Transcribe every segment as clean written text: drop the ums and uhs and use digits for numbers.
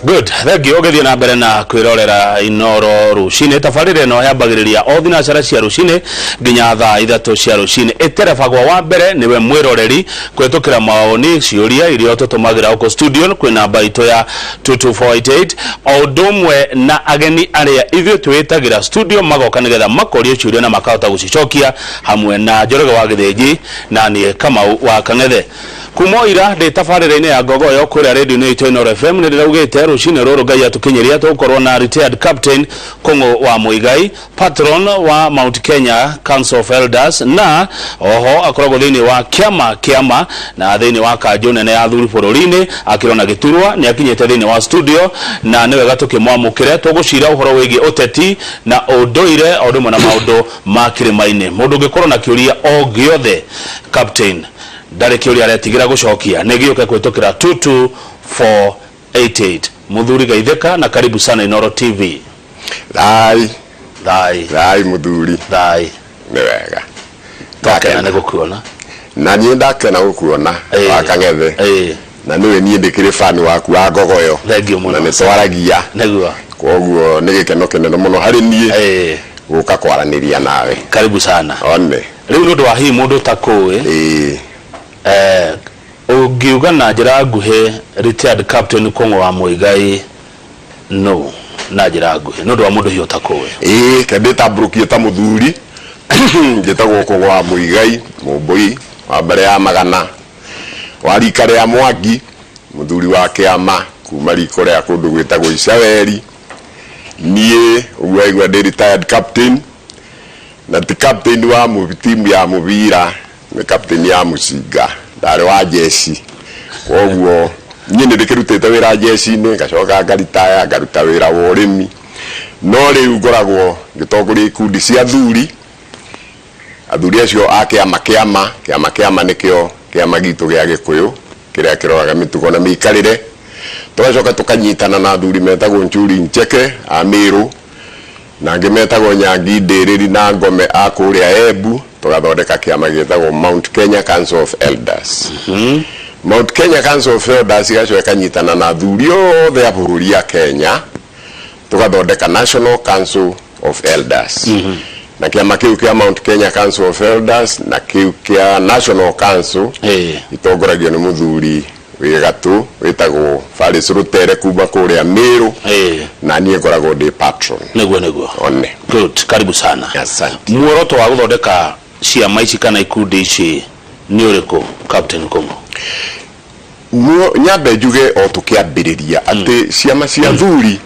Good, thank you. Ũgĩthiĩ na mbere na kwĩrorera Inoro rũcinĩ. Tabarĩra ĩno yambagĩrĩria o thinacara cia rũcinĩ nginya thaa 3 cia rũcinĩ. Ĩterebagwo wa mbere nĩwe mwĩroreri kũhĩtũkĩra mawoni, ciũria iria ũtũtũmagĩra gũkũ studio kwĩ namba itũ ya 22488, o ũndũ ũmwe na ageni arĩa ithuĩ twĩtagĩra studio magoka nĩgetha makorio ciũria na makahota gũcicokia, hamwe na Njoroge wa Gĩthĩnji na niĩ Kamau wa Kang'ethe. Kuma o ira ndĩ tabarĩra-inĩ ya Ngogoyo kũrĩa radio-inĩ itũ Inooro FM nĩ ndĩraugĩte rũcinĩ rũrũ Ngai atũkinyĩria tũgũkorwo na retired captain Kũng'ũ wa Mũigai, patron wa Mount Kenya Council of Elders, na oho akoragwo thĩinĩ wa kĩama kĩama na thĩinĩ wa kanjũ nene ya athuri bũrũri-inĩ akĩrwo na gĩturwa. Nĩ akinyĩte thĩinĩ wa studio na nĩ wega tũkĩmwamũkĩre. Tũgũcira ũhoro wĩgiĩ ũteti na ũndũire o ũndũ ũmwe na maũndũ ma kĩrĩma-inĩ. Mũndũ ũngĩkorwo na kĩũria o gĩothe, captain ndarĩ kĩũria aretigĩra gũcokia, nĩ gĩũke kũhĩtũkĩra 22488. Mũthuri, geithĩka na karibu sana Inooro TV. Thai. Thai. Thai, mũthuri. Thai. Nĩ wega. Twakena nĩ gũkuona. Na niĩ ndakena gũkuona, wa Kang'ethe. Na nĩwe niĩ ndĩkĩrĩ fan waku wa Ngogoyo. Thank you mũno. Na nĩ twaragia. Koguo nĩ gĩkeno kĩnene mũno harĩ niĩ gũka kwaranĩria nawe. Karibu sana. One. Rĩu nĩ ũndũ wa hihi mũndũ ũtakũĩ, ũngiuga na njĩra nguhĩ retired captain Kũng'ũ wa Mũigai no na njĩra nguhĩ nĩ ũndũ wa mũndũ hihi ũtakũĩ? Ĩĩ, ke ndĩtambũrũkie ta mũthuri. Njĩtagwo Kũng'ũ wa Mũigai, Mũmbũi wa mbere ya magana, wa rika rĩa Mwangi, mũthuri wa kĩama kuma riko rĩa kũndũ gwĩtagwo Icaweri. Niĩ ũguo waigua ndĩ retired captain, na ti captain wa timu ya mũbira, nĩ captain ya mũcinga, ndarĩ wa jeshi. Koguo niĩ nĩ ndĩkĩrutĩte wĩra jeshi-inĩ, ngacoka ngaritaya, ngaruta wĩra wa ũrĩmi, no rĩu ngoragwo ngĩtongoria ikundi cia athuri, athuri acio a kĩama kĩama, kĩama kĩama nĩkĩo kĩama gitũ gĩa Gĩkũyũ kĩrĩa kĩroraga mĩtugo na mĩikarĩre. Tũgacoka tũkanyitana na athuri metagwo Nchuri Ncheke a Mĩrũ, na angĩ metagwo Nyangi Ndĩrĩri na Ngome a kũrĩa Embu, tũgathondeka kĩama gĩtagwo Mount Kenya Council of Elders. Mount Kenya Council of Elders ĩgacoka ĩkanyitana na athuri othe a bũrũri a Kenya, tũgathondeka National Council of Elders. Na kĩama kĩu kĩa Mount Kenya Council of Elders na kĩu kĩa National Council itongoragio nĩ mũthuri wĩ gatũ wĩtagwo Faris Rutere kuma kũrĩa Mĩrũ, na niĩ ngoragwo ndĩ patron. Nĩguo, nĩguo. One. Good, karibu sana. Asante. Muoroto wa gũthondeka ciama ici kana ikundi ici nĩ ũrĩkũ, Captain Kũng'ũ? Nyambe njuge o tũkĩambĩrĩria atĩ ciama cia athuri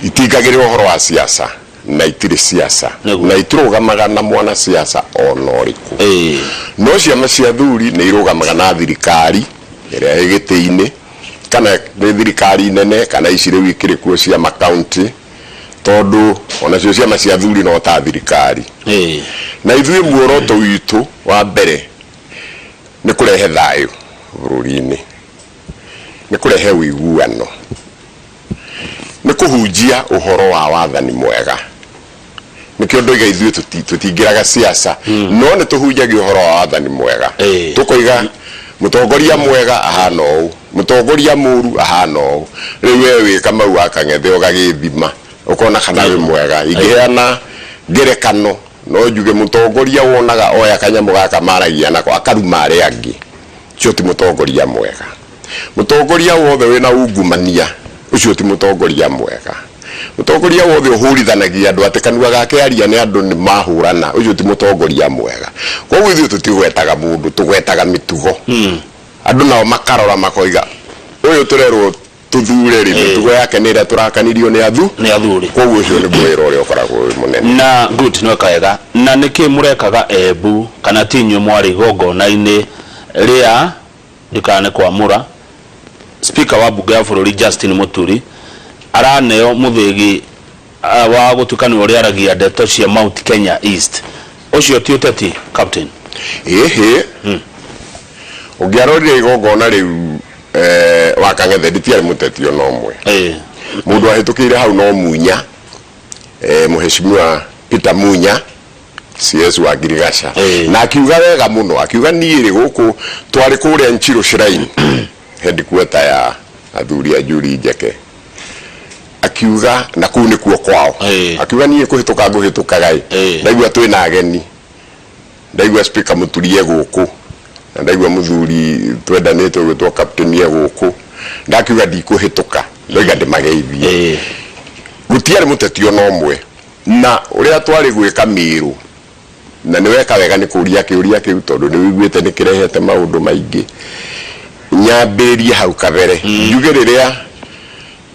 itingagĩrĩra ũhoro wa siasa na itirĩ siasa na itirũgamaga na mwana siasa ona ũrĩkũ. No ciama cia athuri nĩ irũgamaga na thirikari ĩrĩa ĩ gĩtĩ-inĩ, kana nĩ thirikari nene kana ici rĩu ikĩrĩ kuo cia makaunti, tondũ onacio ciama cia athuri no ta thirikari. Na ithuĩ muoroto witũ wa mbere nĩ kũrehe thayũ bũrũri-inĩ, nĩ kũrehe ũiguano, nĩ kũhunjia ũhoro wa wathani mwega. Nĩkĩo ndoiga ithuĩ tũtingĩraga siasa, no nĩ tũhunjagia ũhoro wa wathani mwega. Tũkoiga mũtongoria mwega ahana ũũ, mũtongoria mũru ahana ũũ. Rĩu we wĩ Kamau wa Kang'ethe ũgagĩthima ũkona kana wĩ mwega. Ingĩheana ngerekano no njuge mũtongoria wonaga oya kanyamũ gaka maragia nako akaruma arĩa angĩ, ũcio ti mũtongoria mwega. Mũtongoria wothe wĩna ungumania, ũcio ti mũtongoria mwega. Mũtongoria wothe ũhũrithanagia andũ atĩ kanua gake aria nĩ andũ nĩ mahũrana, ũcio ti mũtongoria mwega. Koguo ithuĩ tũtigwetaga mũndũ, tũgwetaga mĩtugo. Andũ nao makarora makoiga ũyũ tũrerwo tũthure rĩ, mĩtugo yake nĩ ĩrĩa tũrakanirio nĩ athu Nĩ athuri. Koguo ũcio nĩguo wĩra ũrĩa ũkoragwo wĩ mũnene. Na good, nĩ weka wega. Na nĩkĩ mũrekaga Embu, kana ti inyuĩ mwarĩ igongona-inĩ rĩa ndikana nĩ kwamũra speaker wa mbunge ya bũrũri Justin Muturi araneo mũthĩgi wa gũtuĩka nĩwe ũrĩaragia ndeto cia Mount Kenya East? Ũcio ti ũteti, captain? Ĩhĩ, ũngĩarorire igongona rĩu, wa Kang'ethe, nditiarĩ mũteti ona ũmwe. Mũndũ ahĩtũkĩire hau no Munya, Mheshimiwa Peter Munya, CS wa Ngirigaca. Na akiuga wega mũno, akiuga niĩ rĩ gũkũ twarĩ kũrĩa Nchiru Shrine, headquarter ya Athuri a Njuri Njeke akiuga na kũu nĩkuo kwao. Akiuga niĩ kũhĩtũka ngũhĩtũkaga ĩ, ndaigua twĩna ageni, ndaigua Speaker Mũturi e gũkũ, na ndaigua mũthuri twendanĩte ũgwĩtwo Captain e gũkũ, ndakiuga ndikũhĩtũka, ndoiga ndĩmageithie. Gũtiarĩ mũteti ona ũmwe, na ũrĩa twarĩ gwĩka Mĩrũ, na nĩ weka wega nĩ kũria kĩũria kĩu tondũ nĩ wĩiguĩte nĩ kĩrehete maũndũ maingĩ. Nyambĩrĩrie hau kabere, njuge rĩrĩa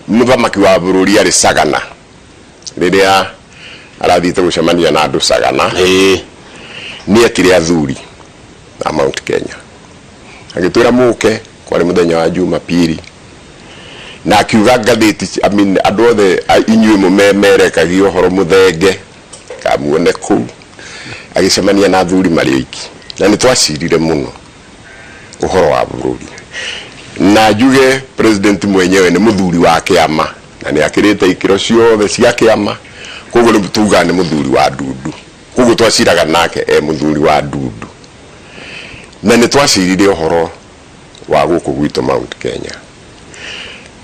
mũthamaki wa bũrũri arĩ Sagana, rĩrĩa arathiĩte gũcemania na andũ Sagana, nĩ etire athuri a Mount Kenya, agĩtwĩra mũke, kwarĩ mũthenya wa Jumapili, na akiuga ngathĩti, I mean, andũ othe inyuĩ mũmemerekagia ũhoro mũthenge kamuone kũu. Agĩcemania na athuri marĩ oiki, na nĩ twacirire mũno ũhoro wa bũrũri. Na njuge president mwenyewe nĩ mũthuri wa kĩama na nĩ akĩrĩte ikĩro ciothe cia kĩama, koguo nĩ tugaga nĩ mũthuri wa ndundu, koguo twaciraga nake e mũthuri wa ndundu. Na nĩ twacirire ũhoro wa gũkũ gwitũ Mount Kenya.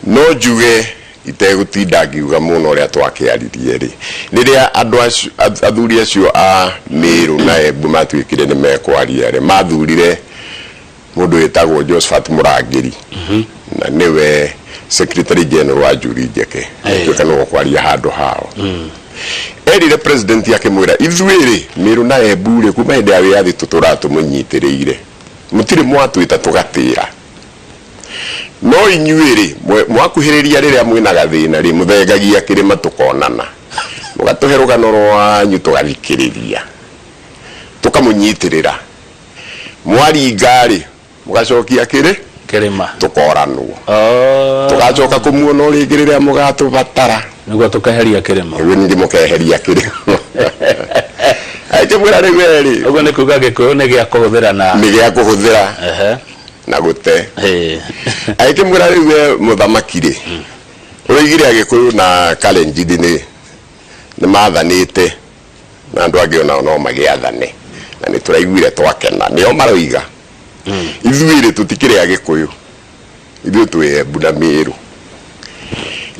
No njuge itegũtinda ngiuga mũno ũrĩa twakĩaririe rĩ, rĩrĩa andũ acio, athuri acio a Mĩrũ na Embu matuĩkire nĩ mekwaria rĩ, mathurire mũndũ wĩtagwo Josephat Mũrangĩri, na nĩwe Secretary General wa Njuri Njeke, agĩtuĩka nĩwe ũkwaria handũ hao. Erire president akĩmwĩra, ithuĩ rĩ, Mĩrũ na Embu rĩ, kuma hĩndĩ ya wĩyathi tũtũraga tũmũnyitĩrĩire, mũtirĩ mwatwĩta tũgatĩra. No inyuĩ-rĩ, mwakuhĩrĩria rĩrĩa mwĩ na gathĩna-rĩ, mũthengagia kĩrĩma tũkonana, mũgatũhe rũgano rwanyu tũgathikĩrĩria, tũkamũnyitĩrĩra. Mwaringa-rĩ, mũgacokia kĩrĩ? Kĩrĩma. Tũkoranwo. Tũgacoka kũmuona o rĩngĩ rĩrĩa mũgatũbatara. Nĩguo tũkeheria kĩrĩma. Nĩguo ningĩ mũkeheria kĩrĩma. Agĩkĩmwĩra rĩu we-rĩ. Ũguo nĩ kuga Gĩkũyũ nĩ gĩa kũhũthĩra na. Nĩ gĩa kũhũthĩra. Na gũte. Agĩkĩmwĩra rĩu we mũthamaki rĩ, ũroigire Agĩkũyũ na Kalenjin nĩ nĩ mathanĩte na andũ angĩ onao no magĩathane, na nĩ tũraiguire twakena. Nĩo maroiga. Ithuĩ rĩ, tũtikĩrĩ Agĩkũyũ, ithuĩ twĩ Embu na Mĩrũ.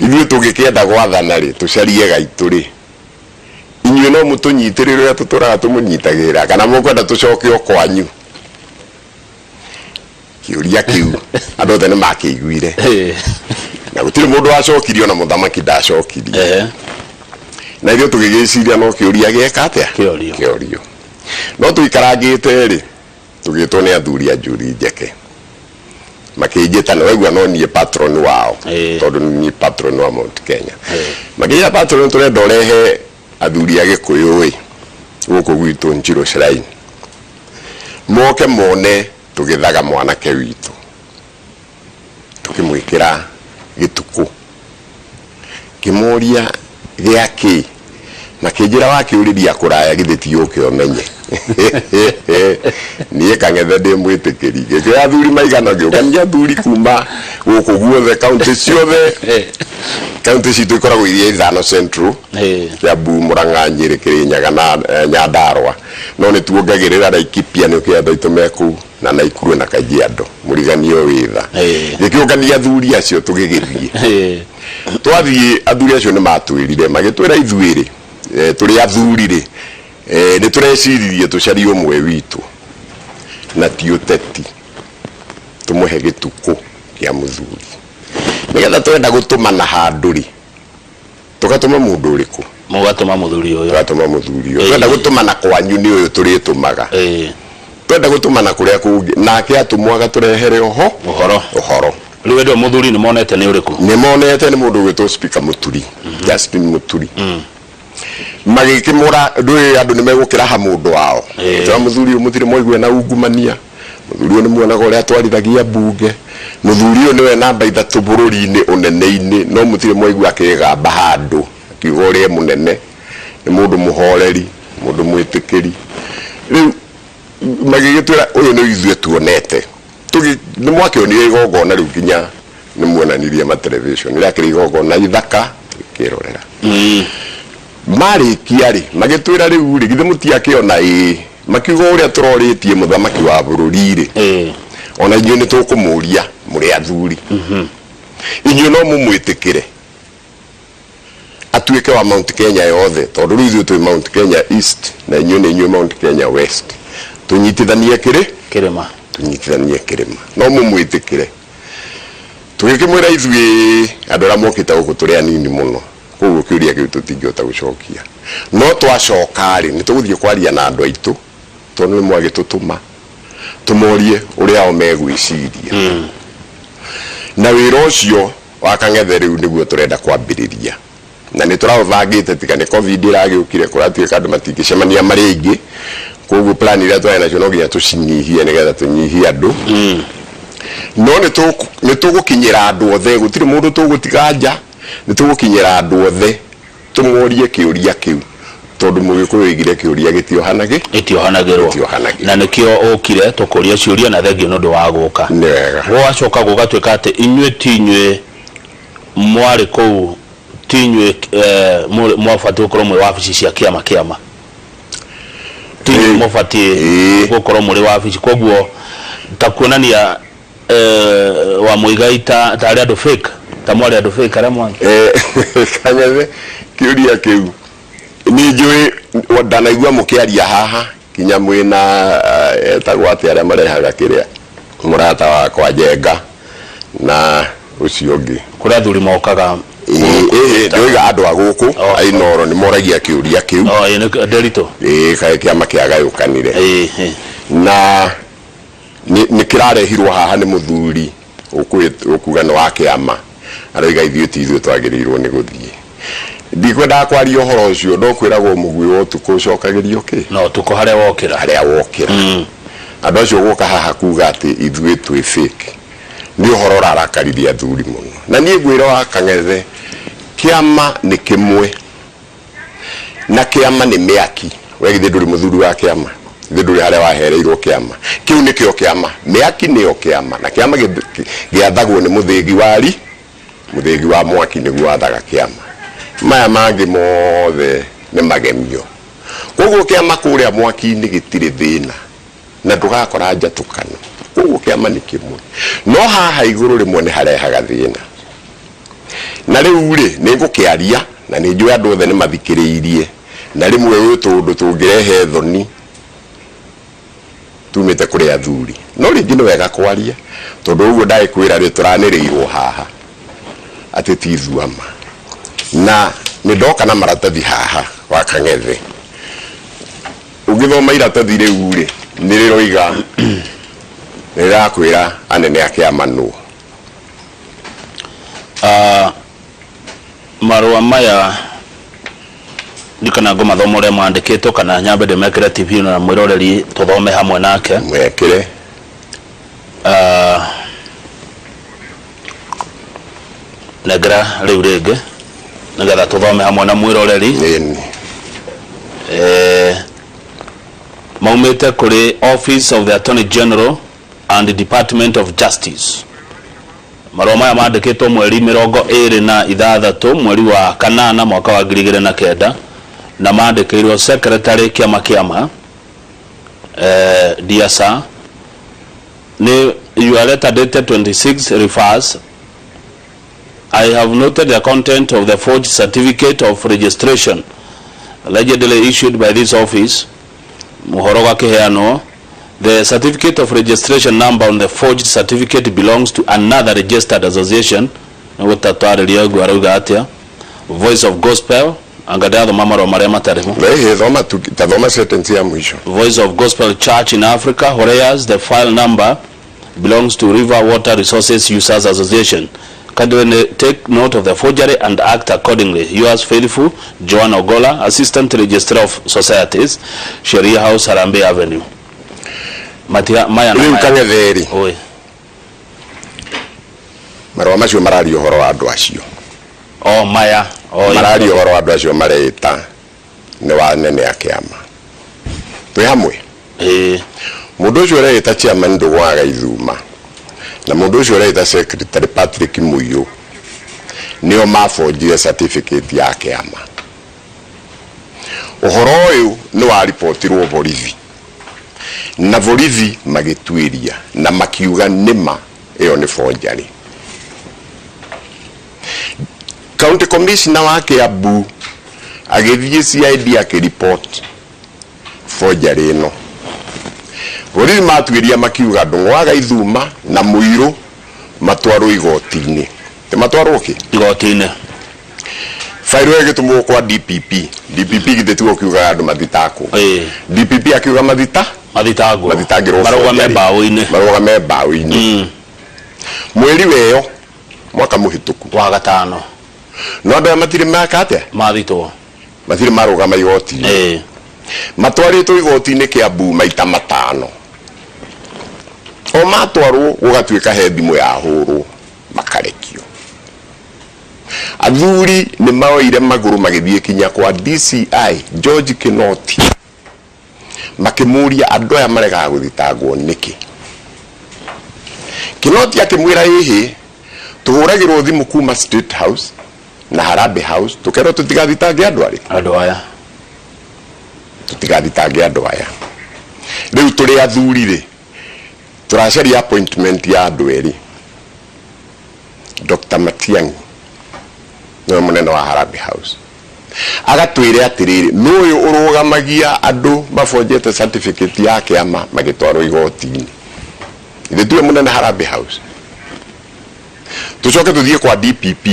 Ithuĩ tũngĩkĩenda gwathana rĩ, tũcarie gaitũ rĩ, inyuĩ no mũtũnyitĩrĩre ũrĩa tũtũraga tũmũnyitagĩrĩra, kana mũkwenda tũcoke o kwanyu? Kĩũria kĩu andũ othe nĩ makĩiguire, na gũtirĩ mũndũ wacokirie, ona mũthamaki ndacokirie. Na ithuĩ tũgĩgĩciria no kĩũria gĩeka atĩa? Kĩorio. Kĩorio. No tũikarangĩte rĩ, tũgĩtwo nĩ athuri a Njuri Njeke, makĩnjĩta, na waigua no niĩ patron wao, tondũ nĩ niĩ patron wa Mount Kenya. Makĩnjĩra, patron, tũrenda ũrehe athuri a Gĩkũyũ ĩ gũkũ gwitũ Njirũ Shrine, moke mone tũgĩthaga mwanake witũ, tũkĩmwĩkĩra gĩtukũ. Ngĩmoria gĩa kĩ, makĩnjĩra wakĩũrĩria kũraya githĩ ti ũke ũmenye. Niĩ Kang'ethe ndĩ mwĩtĩkĩri, ngĩkĩoya athuri maigana, ngĩũngania athuri kuma gũkũ guothe, kaũntĩ ciothe, kaũntĩ citũ ikoragwo iria ithano Central, Kiambu, Murang'a, Nyĩrĩ, Kĩrĩnyaga na Nyandarũa. No nĩ tuongagĩrĩra Laikipia, nĩ ũkĩ andũ aitũ me kũu, na Naikuru na Kajiado, mũriganio wĩ tha. Ngĩkĩũngania athuri acio tũgĩgĩthiĩ. Twathiĩ athuri acio nĩ matwĩrire, magĩtwĩra ithuĩ rĩ, tũrĩ athuri rĩ, nĩ tũreciririe tũcarie ũmwe witũ na ti ũteti, tũmũhe gĩtukũ kĩa mũthuri, nĩgetha twenda gũtũmana handũ rĩ, tũgatũma mũndũ ũrĩkũ? Mũgatũma mũthuri ũyũ. Tũgatũma mũthuri ũyũ. Twenda gũtũmana kwanyu nĩ ũyũ tũrĩtũmaga. Twenda gũtũmana kũrĩa kũngĩ, nake atũmwo agatũrehere oho Ũhoro. Ũhoro. Rĩu endwa mũthuri nĩ monete nĩ ũrĩkũ? Nĩ monete nĩ mũndũ ũgwĩtwo Speaker Mũturi, Justin Mũturi. Magĩkĩmũra, ndũĩ andũ nĩ megũkĩraha mũndũ wao. Twa mũthuri ũyũ mũtirĩ mwaigua na ungumania, mũthuri ũyũ nĩ muonaga ũrĩa atwarithagia mbunge, mũthuri ũyũ nĩwe namba ithatũ bũrũri-inĩ ũnene-inĩ, no mũtirĩ mwaigua akĩgamba handũ akiuga ũrĩa e mũnene, nĩ mũndũ mũhoreri, mũndũ mwĩtĩkĩri. Rĩu magĩgĩtwĩra ũyũ nĩ ithuĩ tuonete. Nĩ mwakĩonire igongona rĩu nginya nĩ muonanirie ma television, rĩakĩrĩ igongona ithaka tũkĩrorera. Marĩkia rĩ, magĩtwĩra rĩu rĩ, githĩ mũtiakĩona? Ĩĩ. Makiuga ũrĩa tũrorĩtie mũthamaki wa bũrũri rĩ, ona inyuĩ nĩ tũkũmũria mũrĩ athuri. Inyuĩ no mũmwĩtĩkĩre atuĩke wa Mount Kenya yothe, tondũ rĩu ithuĩ twĩ Mount Kenya East na inyuĩ nĩ inyuĩ Mount Kenya West. Tũnyitithanie kĩrĩ kĩrĩma. Tũnyitithanie kĩrĩma, no mũmwĩtĩkĩre? Tũgĩkĩmwĩra ithuĩ andũ arĩa mokĩte gũkũ tũrĩ anini mũno, koguo kĩũria kĩu tũtingĩhota gũcokia. No twacoka-rĩ, nĩ tũgũthiĩ kwaria na andũ aitũ, tondũ nĩ mwagĩtũtũma tũmorie ũrĩa o megwĩciria. Na wĩra ũcio wa Kang'ethe rĩu nĩguo tũrenda kwambĩrĩria, na nĩ tũraũbangĩte tiga nĩ Covid ĩragĩũkire, kũratuĩka andũ matingĩcemania marĩ aingĩ, koguo plan iria twarĩ nacio no nginya tũcinyihie nĩgetha tũnyihie andũ. No nĩ tũgũkinyĩra andũ othe, gũtirĩ mũndũ tũgũtiga nja, nĩ tũgũkinyĩra andũ othe tũmorie kĩũria kĩu, tondũ Mũgĩkũyũ oigire kĩũria gĩtiohanagĩ Gĩtiohanagĩrwo. Gĩtiohanagĩrwo. Na nĩkĩo ũkire tũkũria ciũria, na thengiũ nĩ ũndũ wa gũka. Nĩ wega. Gwacoka gũgatuĩka atĩ inyuĩ ti inyuĩ mwarĩ kũu, ti inyuĩ mwabatiĩ gũkorwo mwĩ wabici cia kĩama kĩama, ti inyuĩ mũbatiĩ gũkorwo mũrĩ wabici, koguo ta kuonania wa Muigai ta tarĩ andũ fake, ta mwarĩ andũ fake arĩa mwarĩ. Kang'ethe, kĩũria kĩu nĩ njũĩ ndanaigua mũkĩaria haha kinya mwĩna etagwo atĩa arĩa marehaga kĩrĩa mũrata wakwa Njenga na ũcio ũngĩ. Kũrĩ athuri mokaga. Ĩĩ, ndĩroiga andũ a gũkũ a Inooro nĩ moragia kĩũria kĩu. Oh, ĩĩ, nĩ Nderitu. Ĩĩ, kaĩ kĩama kĩagayũkanire. Ĩĩ. Na nĩ kĩrarehirwo haha nĩ mũthuri ũkuga nĩ wa kĩama, aroiga ithuĩ ti ithuĩ twagĩrĩirwo nĩ gũthiĩ. Ndikwendaga kwaria ũhoro ũcio, no kwĩragwo mũguĩ wa ũtukũ ũcokagĩrio kĩ? No ũtukũ harĩa wokĩra. Harĩa wokĩra. Andũ acio gũka haha kuga atĩ ithuĩ twĩ fake nĩ ũhoro ũrarakaririe athuri mũno. Na niĩ ngwĩra wa Kang'ethe, kĩama nĩ kĩmwe na kĩama nĩ mĩaki. We githĩ ndũrĩ mũthuri wa kĩama? Githĩ ndũrĩ harĩa wahereirwo kĩama? Kĩu nĩkĩo kĩama. Mĩaki nĩyo kĩama, na kĩama gĩathagwo nĩ mũthĩgi wa ri mũthĩgi wa mwaki nĩguo wathaga kĩama. Maya mangĩ mothe nĩ magemio. Koguo kĩama kũrĩa mwaki-inĩ gĩtirĩ thĩna na ndũgakora njatũkano. Koguo kĩama nĩ kĩmwe, no haha igũrũ rĩmwe nĩ harehaga thĩna. Na rĩu rĩ, nĩ ngũkĩaria, na nĩ njũĩ andũ othe nĩ mathikĩrĩirie, na rĩmwe gwĩ tũũndũ tũngĩrehe thoni tumĩte kũrĩ athuri. No rĩngĩ nĩ wega kwaria, tondũ ũguo ndagĩkwĩra rĩ, tũranĩrĩirwo haha atĩ ti ithuama. Na nĩ ndoka na maratathi haha wa Kang'ethe. Ũngĩthoma iratathi rĩu rĩ, nĩ rĩroiga, nĩ rĩrakwĩra anene a kĩama nũ. Marũa maya ndikana ngũmathoma ũrĩa mandĩkĩtwo kana nyambe ndĩmekĩre TV na mwĩroreri tũthome hamwe nake. Mekĩre. Nengera rĩu rĩngĩ nĩgetha tũthome hamwe na mwĩroreri. Ĩni. Maumĩte kũrĩ Office of the Attorney General and Department of Justice. Marũa maya mandĩkĩtwo mweri 26 mweri wa kanana mwaka wa 2009 na mandĩkĩirwo Secretary kĩama kĩama Dear Sir, nĩ your letter dated 26 refers I have noted the content of the forged certificate of registration allegedly issued by this office. Mũhoro ũgakĩheanwo. The certificate of registration number on the forged certificate belongs to another registered association. Nĩ gũtatarĩria ũguo arauga atĩa. Voice of Gospel, anga ndĩrathoma marũa marĩa matarĩ ho. Ĩhĩ, thoma tu, ta thoma sentence ya mũico. Voice of Gospel Church in Africa, whereas the file number belongs to River Water Resources Users Association. Kindly take note of the forgery and act accordingly. Yours faithful, Joan Ogola, Assistant Registrar of Societies, Sheria House, Harambee Avenue. Matia, maya na Rĩu maya. Kang'ethe-rĩ, Oi. marũa macio mararia ũhoro wa andũ acio. O maya. O Mararia ũhoro wa andũ acio mareĩta nĩ wa anene a kĩama. Twĩ hamwe? Ĩĩ. Mũndũ ũcio ũreĩta chairman Ndũgũ wa Gaithuma na mũndũ ũcio ũreĩta secretary Patrick Mũiyũ nĩo mabonjire certificate ya kĩama. Ũhoro ũyũ nĩ waripotirwo borithi na borithi magĩtuĩria na makiuga nĩma ĩyo nĩ forgery. County Commissioner wa Kiambu agĩthiĩ CID akĩripoti forgery ĩno. Borithi matuĩria makiuga Ndũng'ũ wa Gaithuma na Mũirũ matwarwo igoti-inĩ. Ti matwarwo kĩ? Igoti-inĩ. Fairo ĩyo ĩgĩtũmwo kwa DPP. DPP githĩ tiwe ũkiugaga andũ mathitakwo? Ĩĩ. DPP akiuga mathita Mathitangwo. Mathitangĩrwo Marũgame forgery. mbaũ-inĩ. Marũgame mbaũ-inĩ. Mweri weyo mwaka mũhĩtũku. Wa gatano. No andũ aya matirĩ meka atĩa? Mathitwo. Matirĩ marũgama igoti-inĩ. Ĩĩ. Matwarĩtwo igoti-inĩ Kiambu maita matano. O matwarwo gũgatuĩka he thimũ yahũrwo makarekio. Athuri nĩ maoire magũrũ magĩthiĩ kinya kwa DCI George Kinoti makĩmũria andũ aya maregaga gũthitangwo nĩkĩ. Kinoti akĩmwĩra ĩhĩ tũhũragĩrwo thimũ kuma State House na Harambee House tũkerwo tũtigathitange andũ arĩkũ? Andũ aya. Tũtigathitange andũ aya. Rĩu tũrĩ athuri rĩ, tũracaria appointment ya andũ erĩ. Dr. Matiang'i nĩwe mũnene wa Harambee House agatwĩre atĩrĩrĩ nũ ũyũ ũrũgamagia andũ mabonjete certificate ya kĩama magĩtwarwo igoti-inĩ ithe tiwe mũnene Harambee House tũcoke tũthiĩ kwa DPP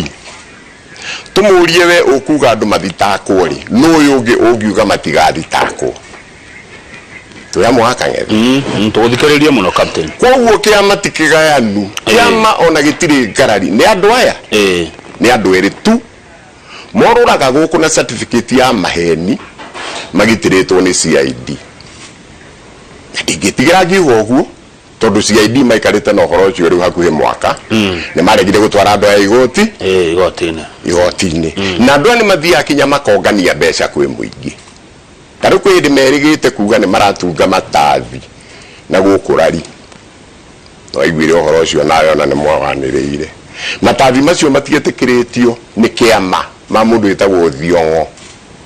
tũmũrie we ũkuga andũ mathitakwo rĩ nũ ũyũ ũngĩ ũngiuga matigathitakwo twĩ amwe wa Kang'ethe. Tũgũthikĩrĩria mũno captain. Koguo kĩama ti kĩgayanu, kĩama ona gĩtirĩ ngarari, nĩ andũ aya nĩ andũ erĩ tu morũraga gũkũ na certificate ya maheni magitĩrĩtwo nĩ CID. Na ndingĩtigĩra ngiuga ũguo tondũ CID maikarĩte na ũhoro ũcio rĩu hakuhĩ mwaka, nĩ maregire gũtwara andũ aya igoti Igoti-inĩ. Igoti-inĩ. Na andũ aya nĩ mathiaga kinya makongania mbeca kwĩ mũingĩ. Ta rĩu kwĩ hĩndĩ merĩgĩte kuga nĩ maratunga matathi na gũkũ rari. Nĩwaiguire ũhoro ũcio nawe ona nĩ mwawanĩrĩire. Matathi macio matietĩkĩrĩtio nĩ kĩama ma mũndũ wĩtagwo Thiong'o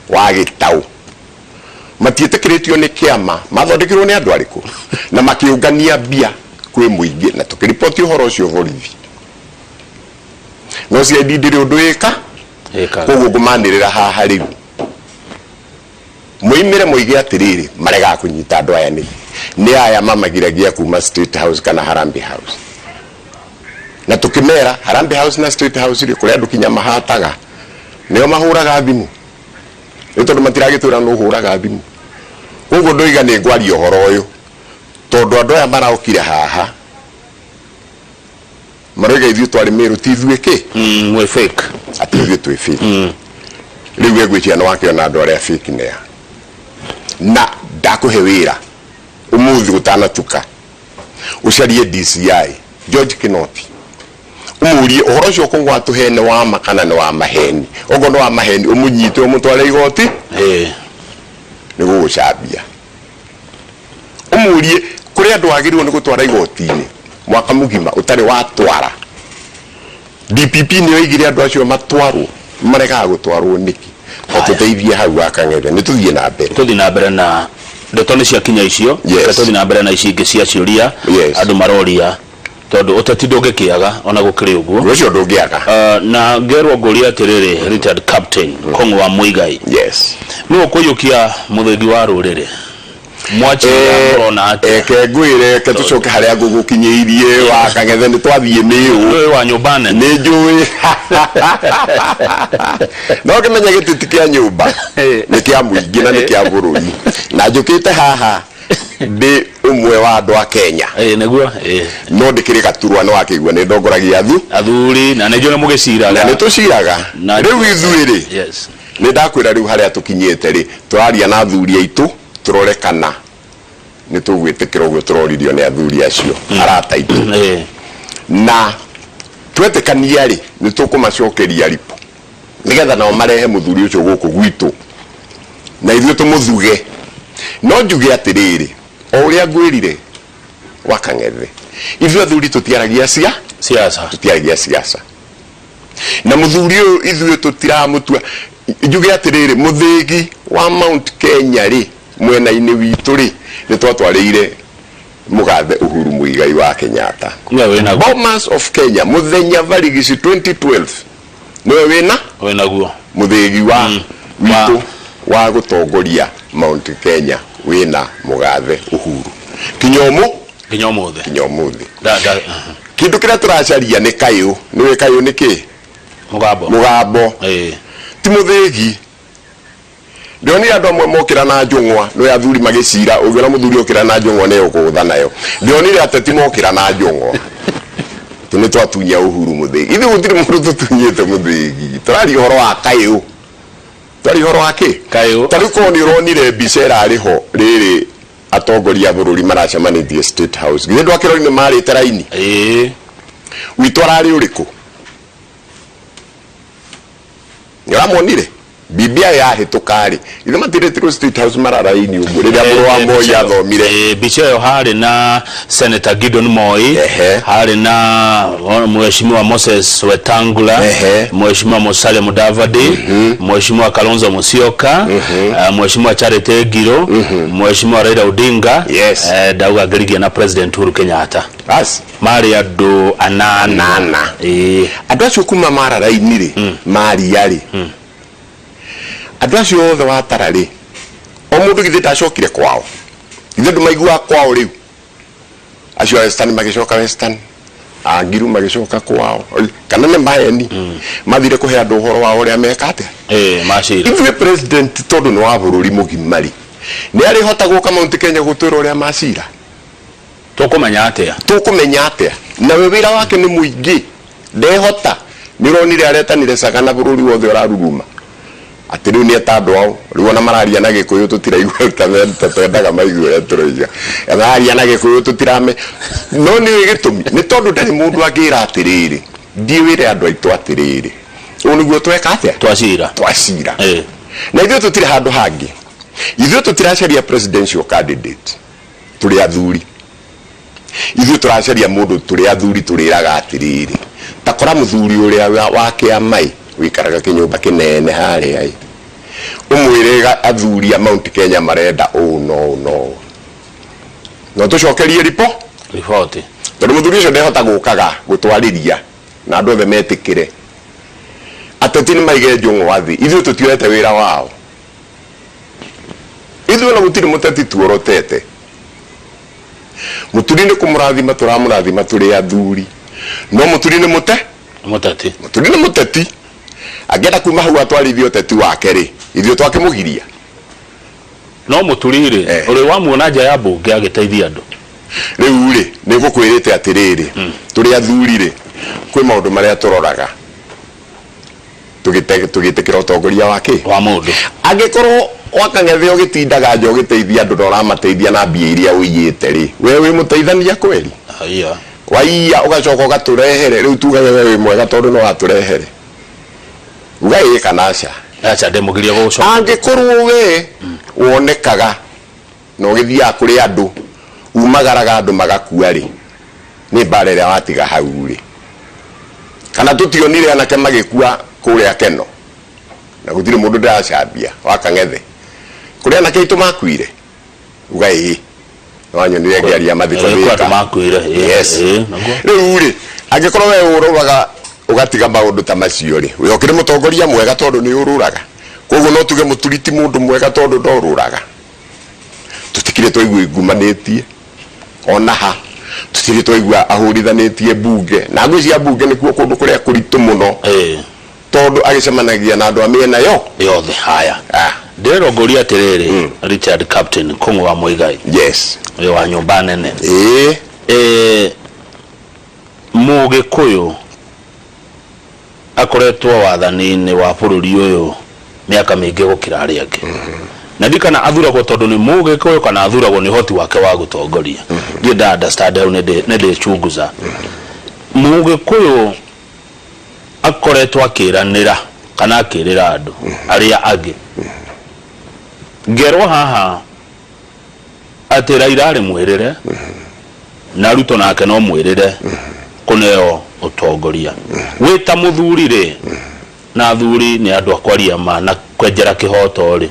wa Gĩtaũ. Matietĩkĩrĩtio nĩ kĩama, mathondekirwo nĩ andũ arĩkũ? Na makĩũngania mbia kwĩ mũingĩ na tũkĩriboti ũhoro ũcio borithi. No CID ndĩrĩ ũndũ ĩka, Ĩkaga. koguo ngũmanĩrĩra haha rĩu. Moimĩre moige atĩrĩrĩ, maregaga kũnyita andũ aya nĩkĩ? Nĩ aya mamagiragia kuma State House kana Harambee House. Na tũkĩmera Harambee House na State House rĩ, kũrĩ andũ kinya mahataga, nĩo mahũraga thimũ. Nĩ tondũ matiragĩtwĩra nũ ũhũraga thimũ. Koguo ndoiga nĩ ngwaria ũhoro ũyũ, tondũ andũ aya marokire haha, Maroiga ithuĩ twarĩ Meru ti ithuĩ kĩ? Mwĩ fake. Atĩ ithuĩ twĩ fake. Rĩu we ngwĩciria nĩ wakĩona andũ arĩa fake nĩa. Na ndakũhe wĩra ũmũthĩ gũtanatuka ũcarie DCI George Kinoti ũmũrie ũhoro ũcio Kũng'ũ atũhe nĩ wa ma kana nĩ wa maheni. Okorwo nĩ wa maheni ũmũnyite ũmũtware igoti nĩ gũgũcambia. Ũmũrie kũrĩ andũ wagĩrĩirwo nĩ gũtwara igoti-inĩ mwaka mũgima ũtarĩ watwara. DPP nĩ yoigire andũ acio matwarwo, maregaga gũtwarwo nĩkĩ? Ta tũteithie hau wa Kang'ethe, nĩ tũthiĩ na mbere. Tũthiĩ na mbere na ndeto nĩ ciakinya icio. Yes. Reke tũthiĩ na mbere na ici ingĩ cia ciũria Yes. andũ maroria tondũ ũteti ndũngĩkĩaga ona gũkĩrĩ ũguo. Ũndũ ũcio ndũngĩaga. Na ngerwo ngũrie atĩrĩrĩ Richard Captain Kong'ũ wa Muigai. Yes. Nũ ũkũiyũkia mũthĩgi wa rũrĩrĩ? Mwachiria Eh, mũrona atĩa? Reke ngwĩre, reke tũcoke harĩa ngũgũkinyĩirie wa Kang'ethe nĩ twathiĩ Mĩũ. Ndũĩ wa nyũmba nene. Nĩ njũĩ. No kĩmenye gĩtĩ ti kĩa nyũmba, nĩ kĩa mũingĩ na nĩ kĩa bũrũri. Na njũkĩte haha ndĩ ũmwe wa andũ a Kenya. Ĩĩ nĩguo, ĩĩ. No ndĩkĩrĩ gaturwa nĩ wakĩigua nĩ ndongoragia athu. Athuri na nĩ njũĩ nĩ mũgĩciraga. Na nĩ tũciraga. Na Rĩu ithuĩ rĩ, Yes. nĩ ndakwĩra rĩu harĩa tũkinyĩte rĩ, tũraria na athuri aitũ tũrore kana nĩ tũgwĩtĩkĩra ũguo tũroririo nĩ athuri acio arata aitũ. Ĩĩ. Na twetĩkania rĩ, nĩ tũkũmacokeria ripũ nĩgetha nao marehe mũthuri ũcio gũkũ gwitũ na ithuĩ tũmũthuge. No njuge atĩrĩrĩ, o ũrĩa ngwĩrire wa Kang'ethe, ithuĩ athuri tũtiaragia cia Siasa. Tũtiaragia siasa. Na mũthuri ũyũ ithuĩ tũtiramũtua. Njuge atĩrĩrĩ, mũthĩgi wa Mount Kenya rĩ, mwena-inĩ witũ rĩ, nĩ twatwarĩire mũgathe Uhuru Muigai wa Kenyatta. Nĩwe wĩnaguo. Bomas of Kenya mũthenya Barigici 2012. Nĩwe wĩna Wĩnaguo. Mũthĩgi wa witũ wa gũtongoria Mount Kenya wĩna mũgathe Uhuru kinya ũmũ Nginya ũmũthĩ. Kinya ũmũthĩ. Da, da, Kĩndũ kĩrĩa tũracaria nĩ kayũ. Nĩũĩ kayũ nĩ kĩ? Mũgambo. Mũgambo. Ti mũthĩgi. Ndĩronire andũ amwe mokĩra na njũng'wa, nĩũĩ athuri magĩcira, ũngĩona mũthuri okĩra na njũng'wa nĩ egũkũgũtha nayo. Ndĩronire ateti mokĩra na njũng'wa. Atĩ nĩ twatunya Uhuru mũthĩgi. Ithuĩ gũtirĩ mũndũ tũtunyĩte mũthĩgi. Tũraria ũhoro wa kayũ. Tũraria ũhoro wa kĩ? Kayũ. Ta rĩu korwo nĩ ũronire mbica ĩrarĩ ho rĩrĩ atongoria a bũrũri maracemanĩtie State House. Githĩ ndwakĩrorire marĩte raini? Ĩĩ. Witũ ararĩ ũrĩkũ? Nĩ ũramuonire? BBI yahĩtũka-rĩ, githĩ matirĩtirwo State House mararaini ũguo rĩrĩa mũrũ wa Moi athomire? Mbica ĩyo harĩ na Senator Gideon Moi, harĩ na Mheshimiwa Moses Wetangula, Mheshimiwa Musalia Mudavadi, Mheshimiwa Kalonzo Musyoka, Mheshimiwa Charity Ngilu, Mheshimiwa Raila Odinga, ndauga ngĩrigia na President Uhuru Kenyatta. Bas. Marĩ andũ anana. Anana. Andũ acio kuma mararaini-rĩ, maria-rĩ, andũ acio othe watara-rĩ, o mũndũ githĩ ndacokire kwao? Githĩ ndũmaiguaga kwao rĩu? Acio a Western magĩcoka Western, a Ngiru magĩcoka kwao, kana nĩ maeni mathire kũhe andũ ũhoro wa ũrĩa meka atĩa? Ĩĩ, macira. Ithuĩ president tondũ nĩ wa bũrũri mũgima-rĩ, nĩ arĩhota gũka Mount Kenya gũtwĩra ũrĩa macira? Tũkũmenya atĩa? Tũkũmenya atĩa? Nawe wĩra wake nĩ mũingĩ, ndehota. Nĩ ũronire aretanire Sagana bũrũri wothe ũraruruma atĩ rĩu nĩ eta andũ ao. Rĩu ona mararia na Gĩkũyũ tũtiraigua ta twendaga maigue ũrĩa tũroiga. Mararia na Gĩkũyũ tũtirame. No nĩ ũĩ gĩtũmi? Nĩ tondũ ndarĩ mũndũ angĩra atĩrĩrĩ, thiĩ wĩre andũ aitũ atĩrĩrĩ, ũũ nĩguo tweka atĩa? Twacira. Twacira. Na ithuĩ tũtirĩ handũ hangĩ. Ithuĩ tũtiracaria presidential candidate. Tũrĩ athuri. Ithuĩ tũracaria mũndũ tũrĩ athuri tũrĩraga atĩrĩrĩ, ta kora mũthuri ũrĩa wa kĩama-ĩ, ũikaraga kĩnyũmba kĩnene harĩa-ĩ, ũmwĩre athuri a Mount Kenya marenda ũũ na ũũ na ũũ. Na ũtũcokerie riboti. Tondũ mũthuri ũcio ndehota gũkaga gũtwarĩria na andũ othe metĩkĩre. Ateti nĩ maige njũng'wa thĩ, ithuĩ tũtioete wĩra wao. Ithuĩ ona gũtirĩ mũteti tuorotete. Mũturi nĩ kũmũrathima tũramũrathima tũrĩ athuri. No mũturi nĩ mũte? Mũteti. Mũturi nĩ mũteti. Angĩenda kuma hau atwarithie ũteti wake rĩ, ithuĩ twakĩmũgiria? No mũturi rĩ, ũrĩ wamuona nja ya mbunge agĩteithia andũ? Rĩu rĩ, nĩ ngũkwĩrĩte atĩrĩrĩ, tũrĩ athuri rĩ, kwĩ maũndũ marĩa tũroraga. Tũgĩtĩkĩra ũtongoria wa kĩ? Wa mũndũ. Angĩkorwo wa Kang'ethe ũgĩtindaga nja ũgĩteithia andũ na ũramateithia na mbia iria ũiyĩte rĩ, we wĩ mũteithania kweri? Haiya. Waiya ũgacoka ũgatũrehere, rĩu tugage we wĩ mwega tondũ nĩ watũrehere? Uga ĩĩ kana aca. Aca, ndĩmũgirie gũgũcokeria. Angĩkorwo we wonekaga na ũgĩthiaga kũrĩ andũ, umagaraga andũ magakua rĩ, nĩ mbara ĩrĩa watiga hau rĩ. Kana tũtionire anake magĩkua kũrĩa Keno, na gũtirĩ mũndũ ndĩracambia wa Kang'ethe. Kũrĩ anake aitũ makuire? Uga ĩĩ. Nĩwanyonire ngĩaria mathiko Ĩĩ, kwĩ andũ Thĩka. makuire, ĩĩ, Yes. ĩĩ, naguo. Rĩu rĩ, angĩkorwo we ũrũraga ũgatiga maũndũ ta macio rĩ, we ũkĩrĩ mũtongoria mwega tondũ nĩ ũrũraga? Koguo no tuge Mũturi ti mũndũ mwega tondũ ndorũraga? Tũtikĩrĩ twaigua aigumanĩtie ona ha, tũtirĩ twaigua ahũrithanĩtie mbunge, na ngwĩciria mbunge nĩkuo kũndũ kũrĩa kũritũ mũno tondũ agĩcemanagia na andũ a mĩena yo yothe. Haya, ndĩrerwo ngũrie atĩrĩrĩ, Richard Captain Kũng'ũ wa Mũigai, ũyũ wa nyũmba nene, Mũgĩkũyũ akoretwo wathani-inĩ wa bũrũri ũyũ mĩaka mĩingĩ gũkĩra arĩa angĩ. Na ndiũĩ kana athuragwo tondũ nĩ Mũgĩkũyũ kana athuragwo nĩ ũhoti wake wa gũtongoria. Ndirĩ nda understand hau, nĩ ndĩ chunguza. Mũgĩkũyũ akoretwo akĩranĩra kana akĩrĩra andũ arĩa angĩ. Ngerwo haha atĩ Raila arĩ mwĩrĩre na Ruto nake no mwĩrĩre kũneo ũtongoria. Wĩ ta mũthuri rĩ, na athuri nĩ andũ a kwaria ma na kwenjera kĩhoto rĩ,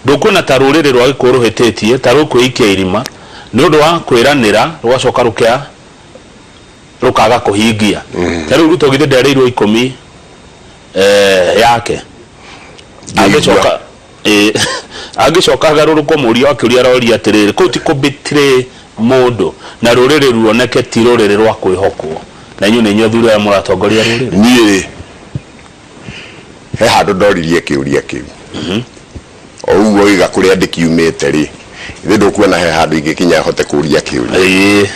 ndũkuona ta rũrĩrĩ rwa Gĩkũyũ rũhĩtĩtie ta rũkwĩikia irima nĩ ũndũ wa kwĩranĩra rũgacoka rũkaga kũhingia? Ta rĩu Ruto githĩ nderĩirwo ikũmi Yake angĩcoka angĩcoka agarũrũkwo mũria wa kĩũria aroria atĩrĩrĩ, kũu ti kũbitray mũndũ na rũrĩrĩ ruoneke ti rũrĩrĩ rwa kwĩhokwo, na inyuĩ nĩ inyuĩ athuri arĩa mũratongoria rũrĩrĩ? Niĩ rĩ, he handũ ndoririe kĩũria kĩu o ũguo oiga kũrĩa ndĩkiumĩte rĩ, ithe ndũkuona he handũ ingĩkinya hote kũria kĩũria? Ĩĩ.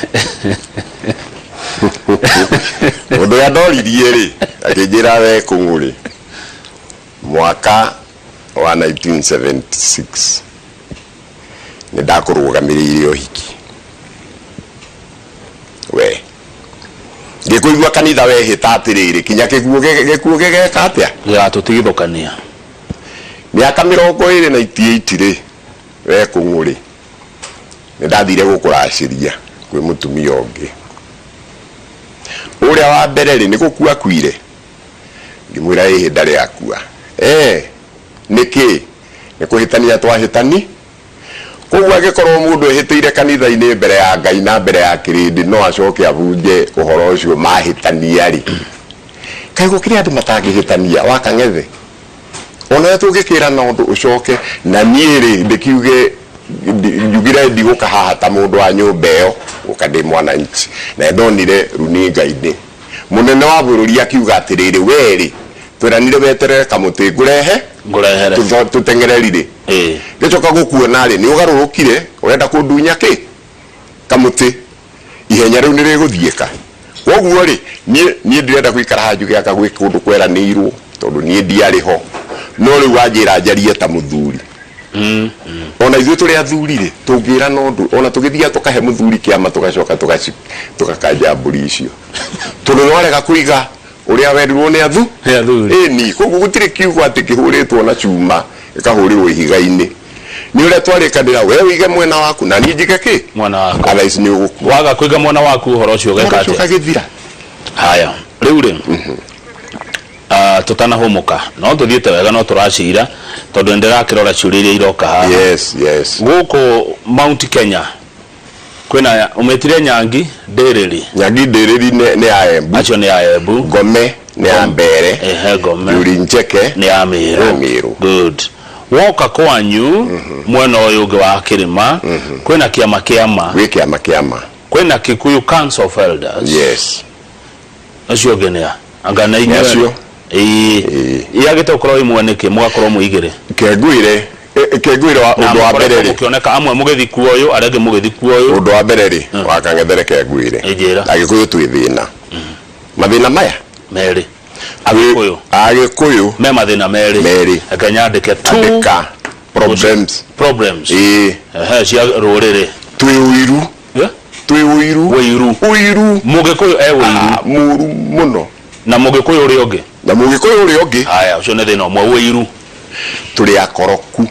Mũndũ ũrĩa ndoririe rĩ, akĩnjĩra, we Kũng'ũ rĩ, mwaka wa 1976 nĩ ndakũrũgamĩrĩire ũhiki, we ngĩkũigua kanitha wehĩta atĩrĩrĩ, kinya gĩkuũ gĩgeka atĩa? Gĩgatũtigithũkania. Mĩaka 28 rĩ, we Kũng'ũ rĩ, nĩ ndathire gũkũracĩria kwĩ mũtumia ũngĩ. Ũrĩa wa mbere rĩ, nĩ gũkua akuire? Ngĩmwĩra ĩhĩ, ndarĩ akua. Nĩkĩ? Nĩ kũhĩtania twahĩtani. Koguo angĩkorwo mũndũ ehĩtĩire kanitha-inĩ mbere ya Ngai na mbere ya kĩrĩndĩ no acoke abunje ũhoro ũcio mahĩtania rĩ, kaĩ gũkĩrĩ andũ matangĩhĩtania wa Kang'ethe? Onawe tũngĩkĩrana ũndũ ũcoke na niĩ rĩ, ndĩkiuge njugire ndigũka haha ta mũndũ wa nyũmba ĩyo, gũka ndĩ mwananchi. Na ndonire runinga-inĩ mũnene wa bũrũri akiuga atĩrĩrĩ, we rĩ, tweranire weterere kamũtĩ ngũrehe. Ngũrehere. Tũteng'ereri rĩ, ngĩcoka gũkuona rĩ, nĩ ũgarũrũkire, ũrenda kũndunya kĩ kamũtĩ, ihenya rĩu nĩ rĩgũthiĩka. Koguo rĩ, niĩ ndirenda gũikara haha njuge anga gwĩ kũndũ kweranĩirwo, tondũ niĩ ndiarĩ ho. No rĩu wanjĩra njarie ta mũthuri, ona ithuĩ tũrĩ athuri rĩ, tũngĩrana ũndũ, ona tũgĩthiaga tũkahe mũthuri kĩama, tũgacoka tũgakanja mbũri icio, tondũ nĩ warega kũiga ũrĩa werirwo nĩ athu. Nĩ athuri. Ĩni, koguo gũtirĩ kiugo atĩ kĩhũrĩtwo na cuma gĩkahũrĩrwo ihiga-inĩ. Nĩ ũrĩa twarĩkanĩra, we ũige mwena waku na niĩ njige kĩ? Mwena wakwa. Otherwise nĩ ũgũkua. Waga kũiga mwena waku, ũhoro ũcio ũgeka Ũhoro ũcio atĩa? ũgagĩthira. Haya, rĩu rĩ, tũtanahũmũka, no tũthiĩte wega, no tũracira tondũ nĩ ndĩrakĩrora ciũria iria iroka haha. Yes. Gũkũ Mount Kenya kwĩna ũmĩtire Nyangi Ndĩrĩri. Nyangi Ndĩrĩri nĩ ya Embu. Acio nĩ ya Embu. Ngome nĩ ya Mbere. Ehe, Ngome. Yuri Ncheke nĩ ya Mĩrũ. Ya Mĩrũ. Good. Woka kwanyu mwena ũyũ ũngĩ wa kĩrĩma, kwĩna kĩama kĩama. Gwĩ kĩama kĩama. Kwĩna Kikuyu Council of Elders. Acio ũngĩ nĩ a anga na inyuĩ? Acio. Ĩĩ. Ĩĩ. Yagĩte gũkorwo ĩmwe nĩkĩ mũgakorwo mwĩ igĩrĩ? Kengwire kengwire wa Na ũndũ wa mbere mũkoretwo rĩ, mũkĩoneka amwe mũgĩthi kuo ũyũ, arĩa angĩ mũgĩthi kuo ũyũ. Ũndũ wa mbere rĩ, wa Kang'ethere, kengwire. Ĩnjĩra. Agĩkũyũ twĩ thĩna, mathĩna maya Merĩ. Agĩkũyũ. Agĩkũyũ me mathĩna merĩ. Merĩ. Reke nyandĩke two. Andĩka problems. Problems. Ĩĩ. Ehe, cia rũrĩrĩ. Twĩ ũiru. Eh? Twĩ ũiru. Ũiru. Ũiru. Mũgĩkũyũ e ũiru. Ah, mũru mũno. Na mũgĩkũyũ ũrĩa ũngĩ. Na mũgĩkũyũ ũrĩa ũngĩ. Haya, ũcio nĩ thĩna ũmwe, ũiru. Tũrĩ akoroku.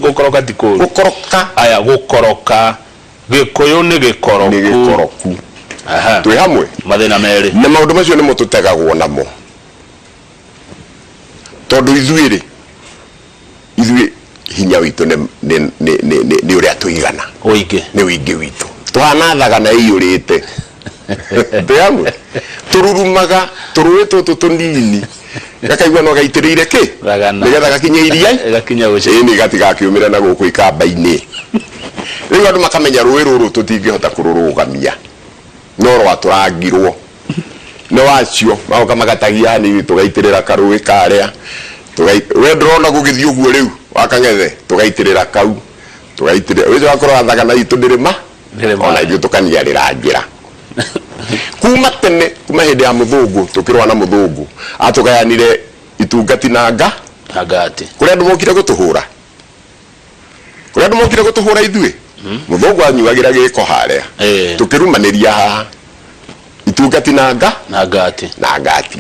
Gũkoroka ti kũũru. Gũkoroka. Haya, gũkoroka, gĩkũyũ nĩ gĩkoroku. Nĩ gĩkoroku. Aha. Twĩ hamwe. Mathĩna merĩ. Na maũndũ macio nĩmo tũtegagwo namo, tondũ ithuĩ rĩ, ithuĩ hinya witũ nĩ ũrĩa tũigana. Ũingĩ. Nĩ ũingĩ witũ. Tũhana thagana ĩiyũrĩte. Twĩ hamwe. Tũrurumaga tũrũĩ tũtũ tũnini, gakaigua no gaitĩrĩire kĩ? Thagana. Nĩgetha gakinye iria. Gakinye gũcĩ. Ĩni, gatigakiumĩre na gũkũ ikamba-inĩ. Rĩu andũ makamenya rũĩ rũrũ tũtingĩhota kũrũrũgamia, no rwatũrangirwo nĩ wacio, magoka magatagia hanini, tũgaitĩrĩra karũĩ karĩa. We ndũrona gũgĩthiĩ ũguo rĩu wa Kang'ethe, tũgaitĩrĩra kau, tũgaitĩrĩra ũcio wakorwo thagana itũ ndĩrĩ ma. Ndĩrĩ ma. Ona ithuĩ tũkaniarĩra njĩra kuma tene, kuma hĩndĩ ya mũthũngũ. Tũkĩrũa na mũthũngũ, atũgayanire itungati na nga. Na ngati. Kũrĩa andũ mokire gũtũhũra, kũrĩa andũ mokire gũtũhũra ithuĩ, mũthũngũ anyuagĩra gĩko harĩa. Tũkĩrumanĩria haha itungati na nga. Na ngati. Na ngati.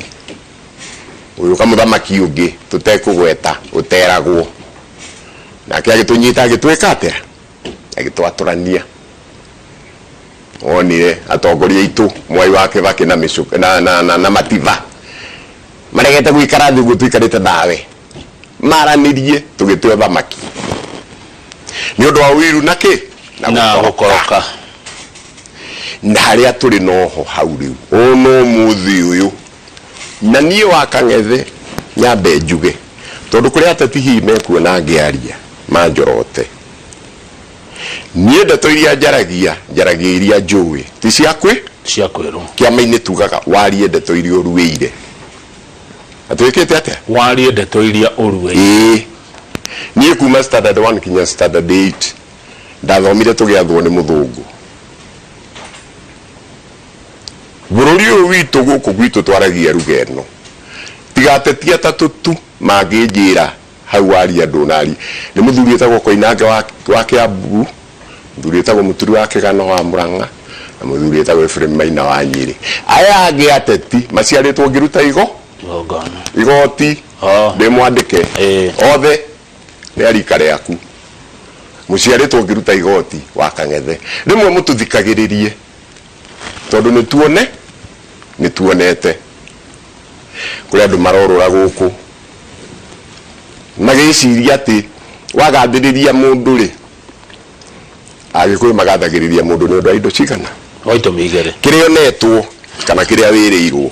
Ũyũ kamũthamaki ũngĩ tũtekũgweta, ũteragwo nake, agĩtũnyita, agĩtwĩka atĩa, agĩtwatũrania. Wonire atongoria aitũ Mwai wa Kĩbakĩ na, Mĩcũ- na, na, na, na Matiba maregete gũikara thĩ ũguo tũikarĩte nawe maranĩrie, tũgĩte ũthamaki nĩ ũndũ wa ũiru na kĩ? Na gũkoroka. Na harĩa tũrĩ noho hau rĩu ona ũmũthĩ ũyũ. Na niĩ wa Kang'ethe nyambe njuge, tondũ kũrĩ ateti hihi mekuona ngĩaria manjorote. Niĩ ndeto iria njaragia, njaragia iria njũĩ, ti cia kwĩ. Cia kwĩrwo. Kĩama-inĩ tugaga warie ndeto iria ũruĩire. Atĩ wĩkĩte atĩa? Warie ndeto iria ũruĩire. Ĩĩ. Niĩ kuma standard 1 kinya standard 8 ndathomire tũgĩathwo nĩ mũthũngũ. Bũrũri ũyũ witũ gũkũ gwitũ twaragia ruga ĩno. Tiga ateti atatũ tu mangĩnjĩra hau waria ndũnaria. Nĩ mũthuri wĩtagwo Koinange wa, wa Kĩambu, mũthuri wĩtagwo Mũturi wa Kĩgano wa Mũrang'a, na mũthuri wĩtagwo Ephraim Maina wa Nyĩrĩ. Aya angĩ ateti maciarĩtwo ngĩruta igo Igongona. igoti Oh. ndĩ mwandĩke Ĩĩ. othe nĩ a rika rĩaku mũciarĩtwo ngĩruta igoti wa Kang'ethe. Rĩmwe mũtũthikagĩrĩrie tondũ nĩ tuone nĩ tuonete kũrĩ andũ marorũra gũkũ magĩciria atĩ wagathĩrĩria mũndũ rĩ, Agĩkũyũ magathagĩrĩria mũndũ nĩ ũndũ wa indo cigana? Wa itũmi igĩrĩ. Kĩrĩa ũnetwo kana kĩrĩa wĩrĩirwo.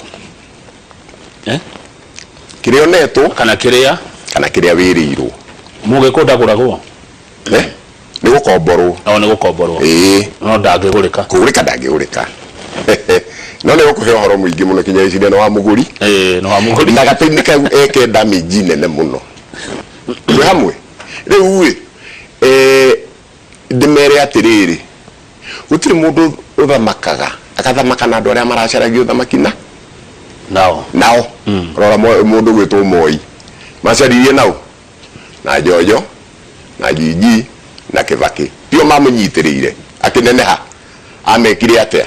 Eh? Kĩrĩa ũnetwo kana kĩrĩa kana kĩrĩa wĩrĩirwo. Mũgĩkũyũ ndagũragwo. Eh? Nĩ gũkomborwo. No nĩ gũkomborwo. Ĩĩ. No ndangĩgũrĩka. Kũgũrĩka ndangĩgũrĩka. No nĩ gũkũhe ũhoro mũingĩ mũno kinya ĩciria nĩ wa mũgũri. Ĩĩ, nĩ wa mũgũri. Na gatainĩ kau eke damage nene mũno. Twĩ hamwe? Rĩu ĩ, eh, ndĩmere atĩrĩrĩ, gũtirĩ mũndũ ũthamakaga agathamaka na andũ arĩa maracaragia ũthamaki na Nao. nao. Rora mũndũ gwĩtwo Moi. Macaririe nao? Na Njonjo, na Njinji, na Kĩbakĩ. Tio mamũnyitĩrĩire akĩneneha. Amekire atĩa?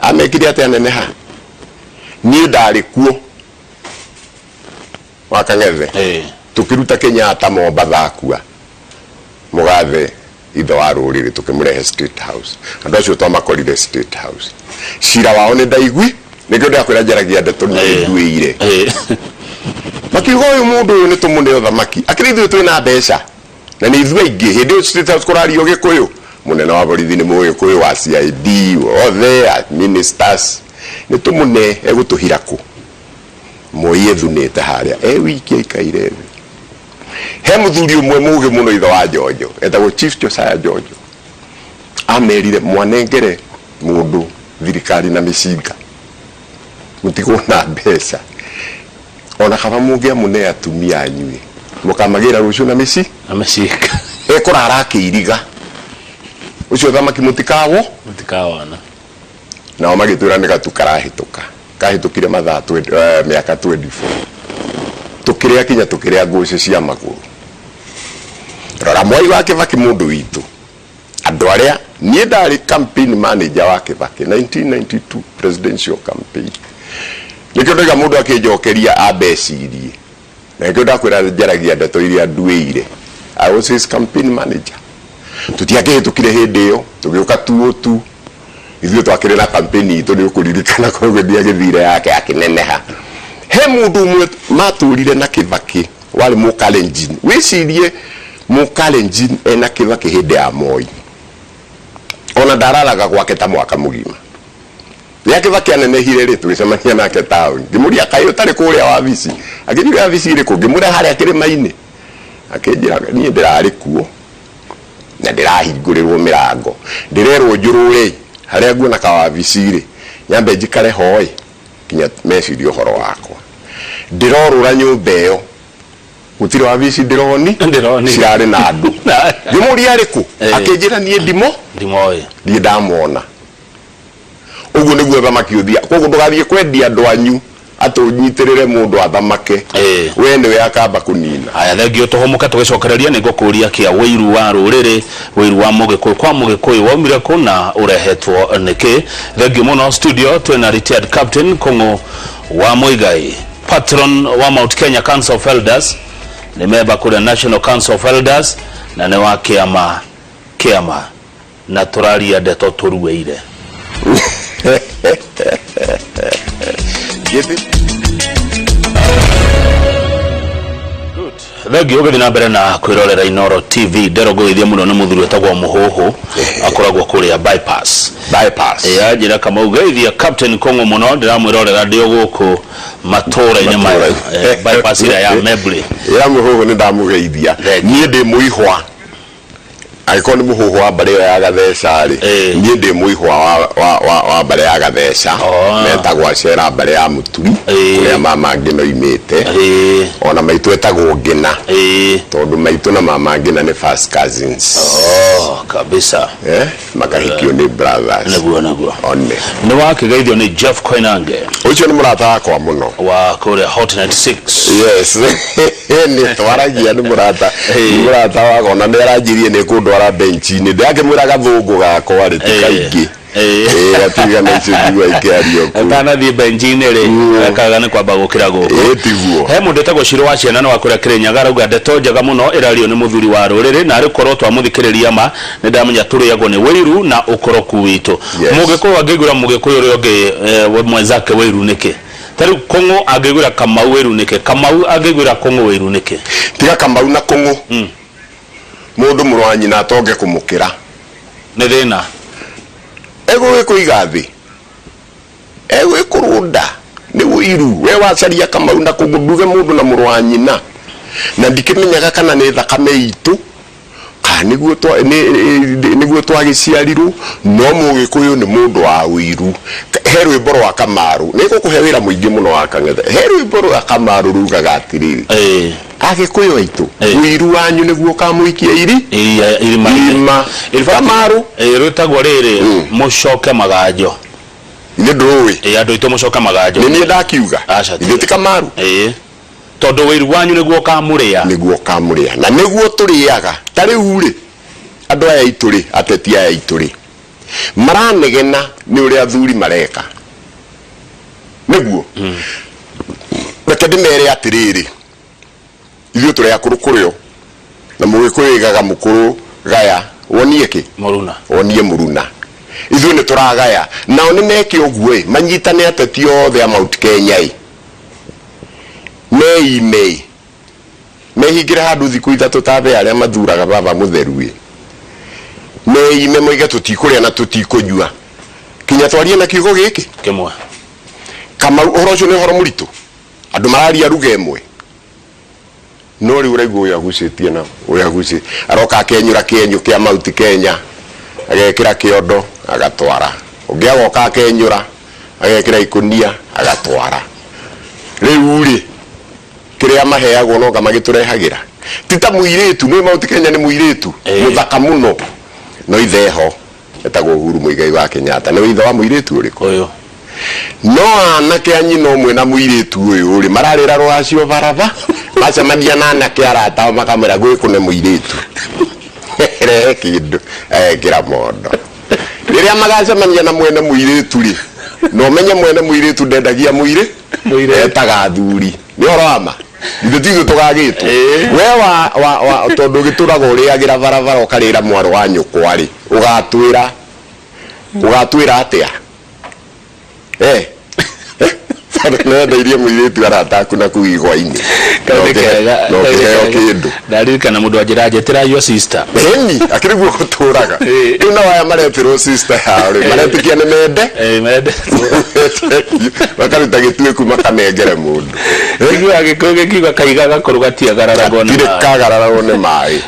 Amekire atĩa aneneha? Niĩ ndarĩ kuo wa Kang'ethe. Tũkĩruta Kenyatta Mombatha akua. Mũgathe ithe wa rũrĩrĩ tũkĩmũrehe State House. Andũ acio twamakorire State House. Cira wao nĩ ndaigui, nĩkĩo ndĩrakwĩra njaragia ndeto nĩ nduĩire. Makiuga ũyũ mũndũ ũyũ nĩ tũmũne ũthamaki. Akĩrĩ ithuĩ twĩna mbeca na nĩ ithuĩ aingĩ. Hĩndĩ ĩyo State House kũrario Gĩkũyũ. Mũnene wa borithi nĩ Mũgĩkũyũ, wa CID, othe, ministers. Nĩ tũmũne egũtũhira kũ? Moi ethunĩte harĩa e wiki aikaire thĩ. He mũthuri ũmwe mũgĩ mũno ithe wa Njonjo, etagwo Chief Josiah Njonjo. Amerire mwanengere mũndũ thirikari na mĩcinga, mũtikuona mbeca. Ona kaba mũngĩamũne atumia anyuĩ, mũkamagĩra rũciũ na mĩci? Na mĩcinga. Ekũrara akĩiriga. Ũcio thamaki mũtikawo? Mũtikawona. Nao magĩtwĩra nĩ gatu karahĩtũka. Kahĩtũkire mathaa mĩaka 24. Tũkĩrĩa kinya tũkĩrĩa ngũcĩ cia magũrũ. Rora Mwai wa Kĩbakĩ mũndũ witũ. Andũ arĩa, niĩ ndarĩ campaign manager wa Kĩbakĩ 1992 presidential campaign. Nĩkĩo ndoiga mũndũ akĩnjokeria ambe ecirie. Na nĩkĩo ndakwĩra njaragia ndeto iria nduĩire. I was his campaign manager. Tũtiakĩhĩtũkire hĩndĩ ĩyo, tũgĩũka 2002. Ithuĩ twakĩrĩ na campaign itũ nĩ ũkũririkana koguo ndiagĩthire yake akĩneneha. He mũndũ ũmwe matũrire na Kĩbakĩ warĩ Mũkalenjin. Wĩcirie Mũkalenjin ena Kĩbakĩ hĩndĩ ya Moi. Ona ndararaga gwake ta mwaka mũgima. Rĩrĩa Kĩbakĩ anenehire rĩ, tũgĩcemania nake taũni. Ngĩmũria kaĩ ũtarĩ kũrĩa wabici? Akĩnjũria wabici ĩrĩkũ? Ngĩmwĩra harĩa kĩrĩma-inĩ. Akĩnjĩra niĩ ndĩrarĩ kuo na ndĩrahingũrĩrwo mĩrango. Ndĩrerwo njũrũre harĩa nguona kawabici rĩ, nyambe njikare ho ĩ, nginya mecirie ũhoro wakwa. Ndĩrorũra nyũmba ĩyo, gũtirĩ wabici ndĩroni, Ndĩronire. cirarĩ na andũ. Ngĩmũria arĩ kũ? Akĩnjĩra niĩ ndimo, Ndimoĩ. ndirĩ ndamona. Ũguo nĩguo ũthamaki ũthiaga. Koguo ndũgathiĩ kwendia andũ anyu atĩ ũnyitĩrĩre mũndũ athamake, we nĩwe akamba kũnina. Haya, thengiũ tũhũmũke tũgĩcokereria nĩ ngũkũria kĩa ũiru wa rũrĩrĩ, ũiru wa mũgĩkũyũ kwa mũgĩkũyũ waumire kũ na ũrehetwo nĩkĩ? Thengiũ mũno studio twĩna retired captain Kũng'ũ wa Mũigai, patron wa Mount Kenya Council of Elders, nĩ member kũrĩa National Council of Elders na nĩ wa kĩama kĩama na tũraria ndeto tũrueire. Githĩ Thengiũ ũgĩthiĩ na mbere na kwĩrorera Inooro TV. Ndero ngũgeithia mũno nĩ mũthuri wĩtagwo Mũhũhũ, akoragwo kũrĩa bypass. Bypass. Ĩ, anjĩra Kamau geithia Captain Kong'o mũno, ndĩramwĩrorera ndĩ o gũkũ matũra-inĩ maya. Matũra-inĩ. Bypass ĩrĩa ya Mebley. Ĩra mũhũhũ nĩ ndamũgeithia. Thengiũ. Niĩ ndĩ mũihwa. Angĩkorwo nĩ mũhũhũ wa mbarĩ ĩyo ya Gatheca rĩ, niĩ ndĩ mũihwa wa, wa, wa, wa mbarĩ ya Gatheca. Oh. Metagwo Acera mbarĩ ya Mũturi, kũrĩa mama Ngĩna oimĩte. Ona maitũ etagwo Ngĩna. Tondũ maitũ na mama Ngĩna nĩ first cousins. Oh, kabisa. Eh, makahikio nĩ brothers. Nĩguo, nĩguo. One. Nĩ wakĩgeithio nĩ Jeff Koinange. Ũcio nĩ mũrata wakwa mũno. Wa kũrĩa Hot 96. Yes. Nĩ twaragia, nĩ mũrata. Nĩ mũrata wakwa na nĩ aranjirie nĩ kũndwara bench-inĩ. Ndĩrakĩmwĩra gathũngũ gakwa rĩ ti kaingĩ. Ĩĩ, atigana icio njigua ikĩario kũu. Ũtanathiĩ bench-inĩ rĩ, wekaga nĩ kwamba gũkĩra gũkũ. Ĩĩ, tiguo. He mũndũ wĩtagwo Shiro wa ciana na wa kũrĩa Kĩrĩnyaga arauga ndeto njega mũno ĩrario nĩ mũthuri wa rũrĩrĩ, na arĩ korwo twamũthikĩrĩria ma nĩ ndamenya tũrĩagwo nĩ wĩiru na ũkoroku witũ. Yes. Mũgĩkũyũ angĩiguĩra mũgĩkũyũ ũrĩa ũngĩ mwenzake wĩiru nĩkĩ? Ta rĩu Kũng'ũ angĩiguĩra Kamau wĩiru nĩkĩ? Kamau angĩiguĩra Kũng'ũ wĩiru nĩkĩ? Tiga Kamau na Kũng'ũ, mũndũ mũrũ wa nyina atonge kũmũkĩra. Nĩ thĩna. Egũgĩkũiga thĩ, egũgĩkũrũnda nĩ ũiru. We wacaria Kamau na Kũng'ũ nduge mũndũ na mũrũ wa nyina, na ndikĩmenyaga kana nĩ thakame itũ kana nĩguo twa, nĩ, nĩguo twagĩciarirwo, no mũgĩkũyũ nĩ mũndũ wa ũiru. He rwĩmbo rwa Kamaru, nĩ ngũkũhe wĩra mũingĩ mũno wa Kang'ethe. He rwĩmbo rwa Kamaru rugaga atĩrĩrĩ, Agĩkũyũ aitũ, ũiru wanyu nĩguo ũkamũikia iri Iria irima-inĩ. Irima. In fact, Kamaru. Rwĩtagwo rĩrĩ, mũcoke maganjo. Nĩ ndũĩ. Andũ aitũ mũcoke maganjo. Nĩ niĩ ndakiuga. Aca, Ithuĩ ti Kamaru. Tondũ ũiru wanyu nĩguo ũkamũrĩa. Nĩguo ũkamũrĩa. Na nĩguo tũrĩaga. Ta rĩu rĩ, andũ aya aitũ rĩ, ateti aya aitũ rĩ, maranegena nĩ ũrĩa athuri mareka. Nĩguo? Reke ndĩmere atĩrĩrĩ, ithuĩ tũrĩ akũrũ kũrĩ o, na mũgĩkũyũ oigaga mũkũrũ gaya wonie kĩ? Mũruna. Wonie mũruna. Ithuĩ nĩ tũragaya. Nao nĩ meke ũguo ĩ, manyitane ateti othe a Mount Kenya ĩ, meime ĩ, mehingĩre handũ thikũ ithatũ ta mbea arĩa mathuraga baba mũtheru ĩ, meime moige tũtikũrĩa na tũtikũnyua kinya twarie na kiugo gĩkĩ kĩmwe. Kamau, ũhoro ũcio nĩ ũhoro mũritũ, andũ mararia ruga ĩmwe, no rĩu ũraigua ũyũ agucĩtie na ũyũ agucĩtie, aroka akenyũra kĩenyũ kĩa Mount Kenya, agekĩra kĩondo agatwara, ũngĩ agoka akenyũra agekĩra ikũnia agatwara. Rĩu rĩ, kĩrĩa maheagwo no anga magĩtũrehagĩra? Ti ta mũirĩtu, nĩũĩ Mount Kenya nĩ mũirĩtu mũthaka mũno, no ithe eho etagwo Uhuru Muigai wa Kenyatta. Nĩwe ithe wa mũirĩtu ũrĩkũ? Ũyũ. No anake a nyina ũmwe na mũirĩtu ũyũ rĩ, mararĩra rũracio baraba, macemania na anake arata ao makamwĩra gwĩkũ nĩ mũirĩtu. Rehe kĩndũ, agekĩra mondo. Rĩrĩa magacemania na mwene mũirĩtu rĩ, na ũmenye mwene mũirĩtu ndendagia mũirĩ, Mũirĩtu. etaga athuri. Nĩ ũhoro wa ma? Ithuĩ ti ithuĩ tũgagĩtwo. We wa, wa, wa, tondũ ũgĩtũraga ũrĩagĩra barabara ũkarĩra mwarĩ wa nyũkwa rĩ, ũgatwĩra, ũgatwĩra atĩa? Eh. Tondũ nĩwendeirie mũirĩtu arata aku na kũu igwa-inĩ. Kau nĩ kega, Na kau nĩ ũkĩheo kega. kĩndũ. Ndaririkana mũndũ anjĩra njĩtĩra your sister. Ĩni, akĩrĩ guo gũtũraga. Rĩu nao aya maretĩrwo sister yao rĩ, maretĩkia nĩ mende. Mende. Makaruta gĩtuĩku makanengere mũndũ. Igua gĩkũyũ gĩkiuga kaiga gakũrũ gatiagararagwo nĩ Gatirĩ maĩ. kagararagwo nĩ maĩ.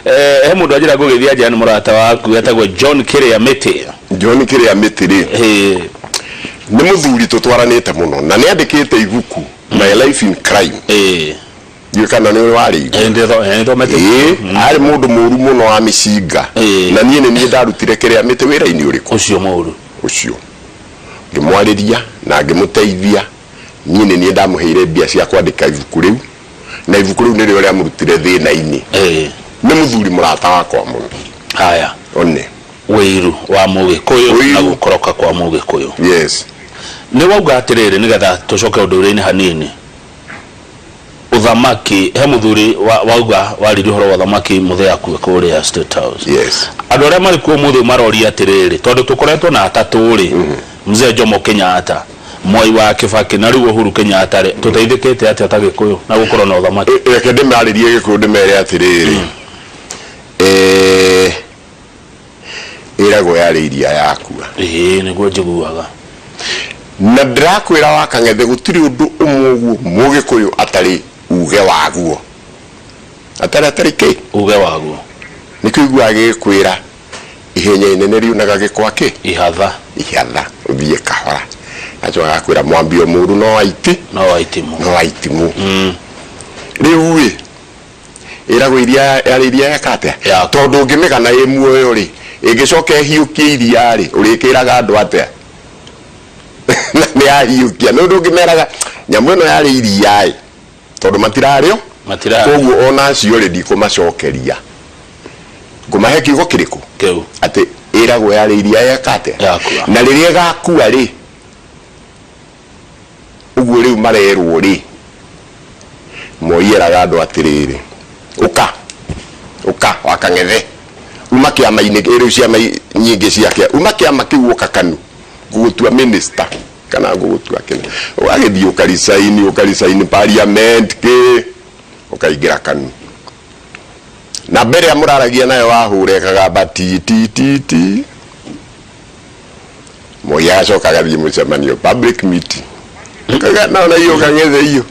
He mũndũ anjĩra ngũgĩthiĩ nja nĩ mũrata waku etagwo John Kĩrĩa Mĩtĩ. John Kĩrĩa Mĩtĩ rĩ, nĩ mũthuri tũtwaranĩte mũno na nĩ andĩkĩte ibuku My Life in Crime. Ndiũĩ kana nĩ ũrĩ warĩigua. Nĩthomete. Ĩĩ, arĩ mũndũ mũru mũno wa mĩcinga. Na niĩ nĩ niĩ ndarutire Kĩrĩa Mĩtĩ wĩra-inĩ ũrĩkũ? Ũcio mũru. Ũcio. Ngĩmwarĩria na ngĩmũteithia. Niĩ nĩ niĩ ndamũheire mbia cia kwandĩka ibuku rĩu, na ibuku rĩu nĩrĩo rĩamũrutire thĩna-inĩ. Nĩ mũthuri mũrata wakwa mũno. Haya. One. Ũiru wa Mũgĩkũyũ Ũiru. na gũkoroka kwa Mũgĩkũyũ. Yes. Nĩ wauga atĩrĩrĩ, nĩgetha tũcoke ũndũire-inĩ hanini, ũthamaki, he mũthuri wauga waririe ũhoro wa ũthamaki mũthee akue kũrĩa State House. Yes. Andũ arĩa marĩ kuo ũmũthĩ maroria atĩrĩrĩ, tondũ tũkoretwo na atatũ rĩ, Mzee Jomo Kenyatta, Mwai wa Kibaki na rĩu Uhuru Kenyatta rĩ, tũteithĩkĩte atĩa ta Gĩkũyũ na gũkorwo na ũthamaki? Reke ndĩmarĩrie Gĩkũyũ ndĩmere atĩrĩrĩ, Ĩragwo yarĩ iria yakua. Ĩĩ, nĩguo njiguaga. Na ndĩrakwĩra wa Kang'ethe, gũtirĩ ũndũ ũmwe ũguo Mũgĩkũyũ atarĩ uge waguo. Atarĩ atarĩ kĩ? Uge waguo. Nĩkĩo ũiguaga gĩgĩkwĩra ihenya inene riunaga gĩkwa kĩ? Ihatha. Ihatha, ũthiĩ kahora. Gacoka gakwĩra mwambio mũru no wa iti? No wa itimũ. No wa itimũ. Rĩu ĩ, ĩragwo iria yarĩ iria yeka atĩa? Yakua. Tondũ ũngĩmĩgana ĩ muoyo rĩ, ĩngĩcoka ĩhiũkie iria rĩ, ũrĩkĩraga andũ atĩa? Na nĩ yahiũkia. Nĩ ũndũ ũngĩmeraga nyamũ ĩno yarĩ iria ĩ, tondũ matirarĩo. Matirarĩo. Koguo ona acio rĩ, ndikũmacokeria. Ngũmahe kiugo kĩrĩkũ? Kĩu. Atĩ ĩragwo yarĩ iria yeka atĩa? Yakua. Na rĩrĩa ĩgakua rĩ, Ũguo rĩu marerwo rĩ, Moi eraga andũ atĩrĩrĩ, ũka, ũka wa Kang'ethe, uma kĩama-inĩ, rĩu ciama nyingĩ cia kĩa, uma kĩama kĩu ũka KANU, ngũgũtua minister kana ngũgũtua kĩna. Ũgagĩthiĩ ũkaricaini, ũkaricaini parliament kĩ, ũkaingĩra KANU. Na mbere ĩrĩa mũraragia nayo wahũra ĩkagamba ti ti ti ti. Moi agacoka agathiĩ mũcemanio public meeting Kaga- naona hiyo Kang'ethe hiyo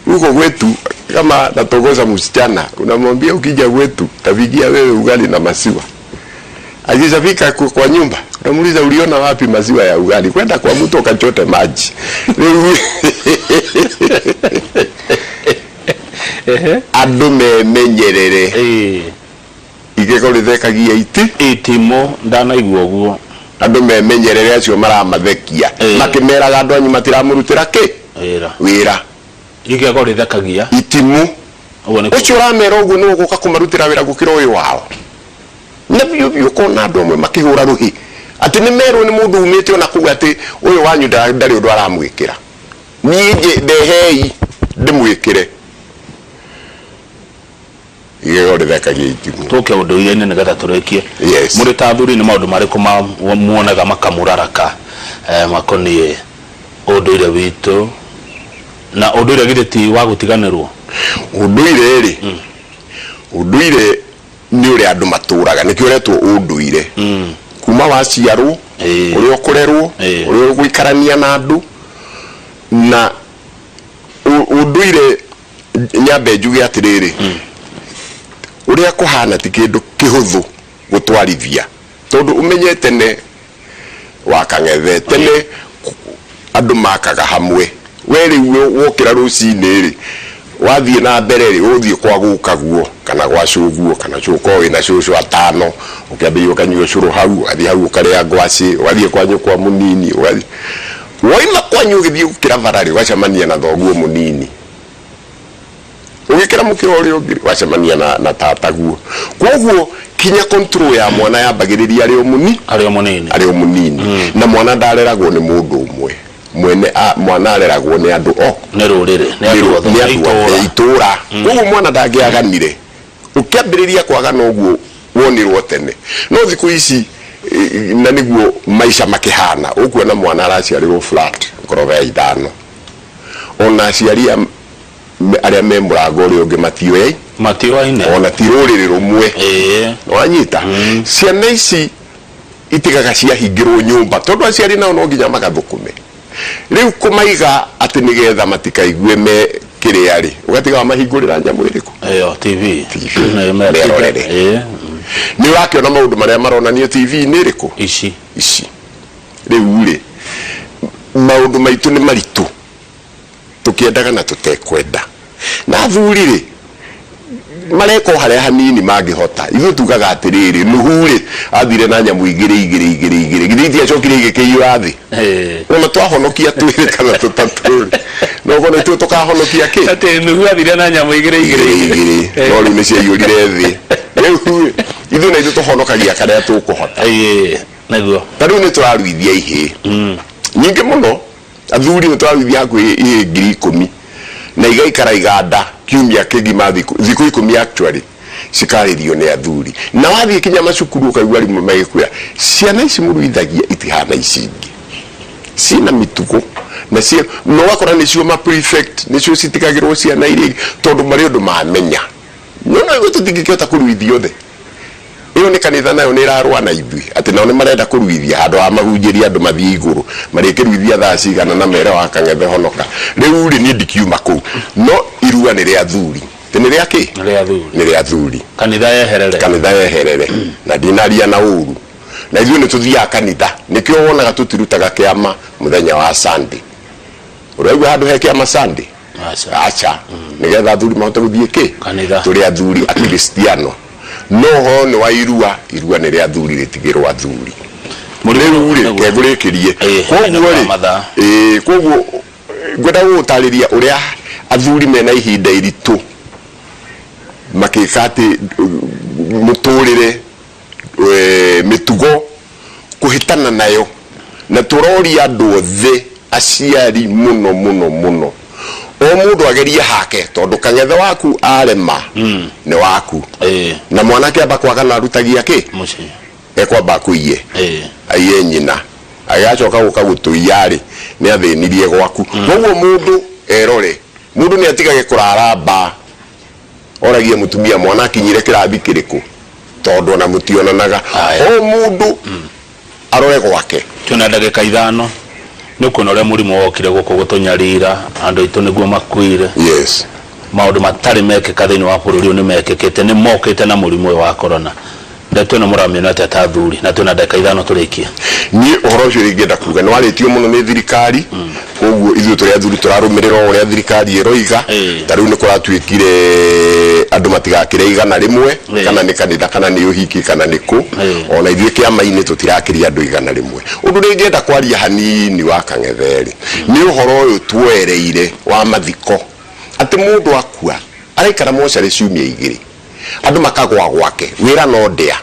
huko kwetu kama natongoza msichana unamwambia ukija kwetu tapikia wewe ugali na maziwa akishafika kwa nyumba unamuuliza uliona wapi maziwa ya ugali kwenda kwa mtu ukachote maji. Rĩu andũ memenyerere. Igego rĩthekagia iti. Itimũ ndanaigua ũguo. Andũ memenyerere acio maramathekia. Makĩmeraga andũ anyu matiramũrutĩra kĩ? Wĩra. Wĩra. Igego rĩthekagia. Itimũ. Ũguo nĩ Ũcio ũramera ũguo nĩwe ũgũka kũmarutĩra wĩra gũkĩra ũyũ wao. Na biũ biũ ũkona andũ amwe makĩhũra rũhĩ atĩ nĩ merwo nĩ mũndũ umĩte ona kũu atĩ ũyũ wanyu ndarĩ ũndũ aramwĩkĩra. Niĩ ndehei ndĩmwĩkĩre. Igego rĩthekagia itimũ. Tũke ũndũire-inĩ nĩgetha tũrĩkie. Yes. Mũrĩ ta athuri nĩ maũndũ marĩkũ muonaga makamũraraka makoniĩ ũndũire witũ? Na ũndũire githĩ ti wa gũtiganĩrwo? Ũndũire rĩ, ũndũire nĩ ũrĩa andũ matũraga, nĩkĩo ũretwo ũndũire. Kuma waciarwo, ũrĩa ũkũrerwo, ũrĩa ũgũikarania na andũ, na ũndũire nyambe njuge atĩrĩrĩ, ũrĩa kũhana ti kĩndũ kĩhũthũ gũtwarithia, tondũ ũmenye tene wa Kang'ethe, tene andũ makaga hamwe. We rĩu wokĩra rũcinĩ rĩ, wathiĩ na mbere rĩ, ũgũthiĩ kwa gukaguo kana gwa cũguo, kana ũkorwo wĩna cũcũ atano, ũkĩambĩrĩria ũkanyua ũcũrũ hau, ũgathiĩ hau ũkarĩa ngwacĩ, ũgathiĩ kwa nyũkwa mũnini, ũgathiĩ woima kwanyu ũgĩthiĩ gũkĩra bara rĩ, ũgacemania na thoguo mũnini. Ũgĩkĩra mũkĩra ũrĩa ũngĩ wacemania na tataguo. Koguo kinya control ya mwana yambagĩrĩria arĩ o mũni Arĩ o mũnini. Arĩ o mũnini. Na mwana ndareragwo nĩ mũndũ ũmwe mwene, mwana areragwo nĩ andũ o Nĩ rũrĩrĩ, nĩ andũ othe, nĩ nĩ andũ othe, itũũra. Itũũra. Koguo mwana ndangĩaganire. Ũkĩambĩrĩria kwagana ũguo wonirwo tene. No thikũ ici na nĩguo maica makĩhana, ũkuona mwana araciarĩrwo flat ngoroba ya ithano. Ona aciari arĩa me mũrango ũrĩa ũngĩ matiũĩ. Matiũaine. Ona ti rũrĩrĩ rũmwe. Nĩwanyita? Ciana ici itigaga ciahingĩrwo nyũmba tondũ aciari nao no nginya magathũkũme. Rĩu kũmaiga atĩ nĩgetha matikaigue me kĩrĩa rĩ, ũgatiga wamahingũrĩra nyamũ ĩrĩkũ? Ĩyo TV. TV. Merorere. Nĩ ũrakĩona maũndũ marĩa maronanio TV-inĩ ĩrĩkũ? Ici. Ici. Rĩu rĩ, maũndũ maitũ nĩ maritũ tũkĩendaga na tũtekwenda. Na athuri rĩ, mareka o harĩa hanini mangĩhota. Ithuĩ tugaga atĩrĩrĩ, Nuhu rĩ, athire na nyamũ igĩrĩ igĩrĩ igĩrĩ igĩrĩ, githĩ itiacokire igĩkĩiyũra thĩ? Ona twahonokia twĩrĩ kana tũtatũ rĩ, no ũkona ithuĩ tũkahonokia kĩ? Atĩ Nuhu athire na nyamũ igĩrĩ igĩrĩ igĩrĩ igĩrĩ, no rĩu nĩ ciaiyũrire thĩ. Rĩu rĩ, ithuĩ na ithuĩ tũhonokagia karĩa tũkũhota. Nĩguo. Ta rĩu nĩ tũraruithia ihĩĩ nyingĩ mũno, athuri nĩ tũraruithia hakuhĩ ihĩĩ 10,000 na igaikara iganda kiumia kĩgima, thikũ 10 actually, cikarĩrio nĩ athuri. Na wathiĩ kinya macukuru ũkaigua arimũ magĩkwĩra ciana ici mũruithagia itihana ici ingĩ, ciĩna mĩtugo na na ũgakora nĩcio ma prefect, nĩcio citigagĩrwo ciana iria ingĩ tondũ marĩ ũndũ mamenya. No no ithuĩ tũtingĩkĩhota kũruithia othe. Ĩyo nĩ kanitha nayo nĩ ĩrarũa na ithuĩ atĩ nao nĩ marenda kũruithia handũ ha mahunjĩrie andũ mathiĩ igũrũ marĩkĩruithia thaa cigana na mere wa Kang'ethe honoka. Rĩu rĩ niĩ ndikiuma kũu no irua nĩ rĩa athuri. Atĩ nĩ rĩa kĩ? Nĩ rĩa athuri. Nĩ rĩa athuri. Kanitha yeherere. Kanitha yeherere na ndinaria na ũru na ithuĩ nĩ tũthiaga kanitha nĩkĩo wonaga tũtirutaga kĩama mũthenya wa Sunday. Ũraigua handũ he kĩama Sunday? Aca. Aca. Nĩgetha athuri mahote gũthiĩ kĩ? Kanitha. Tũrĩ athuri akristiano. No ũhoro nĩ wa irua, irua nĩ rĩa athuri rĩtigĩrwo athuri. Rĩu rĩ, Nĩguo. ke ngũrĩkĩrie. Ĩĩ, Koguo nĩ rĩ, mathaa. ĩĩ, koguo ngwenda gũgũtarĩria ũrĩa athuri mena ihinda iritũ makĩka atĩ mũtũrĩre mĩtugo kũhĩtana nayo na tũroria andũ othe aciari mũno mũno mũno o mũndũ agerie hake tondũ kang'ethe waku arema nĩ waku na mwanake amba kwagana arutagia kĩ Mũciĩ. Ekwamba akũiye aiye nyina agĩgacoka gũka gũtũiya rĩ nĩ athĩnirie gwaku koguo mũndũ erore mũndũ nĩ atigage kũrara mbaa Oragie mũtumia mwana akinyire kĩrathi kĩrĩkũ tondũ ona mũtionanaga. Aya. O mũndũ arore gwake. Twĩna ndagĩka ithano. Nĩ ũkuona ũrĩa mũrimũ wokire gũkũ gũtũnyarira, andũ aitũ nĩguo makuire. Yes. Maũndũ matarĩ mekĩka thĩinĩ wa bũrũri ũyũ nĩ mekĩkĩte, nĩ mokĩte na mũrimũ ũyũ wa corona. Ndeto ĩno mũramĩona atĩa ta athuri? Na twĩna ndagĩka ithano tũrĩkie. Niĩ ũhoro ũcio ingĩenda kuga nĩ warĩtio mũno nĩ thirikari koguo ithuĩ tũrĩ athuri tũrarũmĩrĩra o ũrĩa thirikari ĩroiga. Ta rĩu nĩ kũratuĩkire andũ matigakĩre 100 kana nĩ kanitha kana nĩ ũhiki kana nĩ kũ. Ona ithuĩ kĩama-inĩ tũtirakĩria andũ 100. Ũndũ ũrĩa ingĩenda kwaria hanini wa Kang'ethe rĩ nĩ ũhoro ũyũ tuoereire wa mathiko atĩ mũndũ akua araikara mocarĩ ciumia igĩrĩ. Andũ makagwa gwake wĩra no ndĩa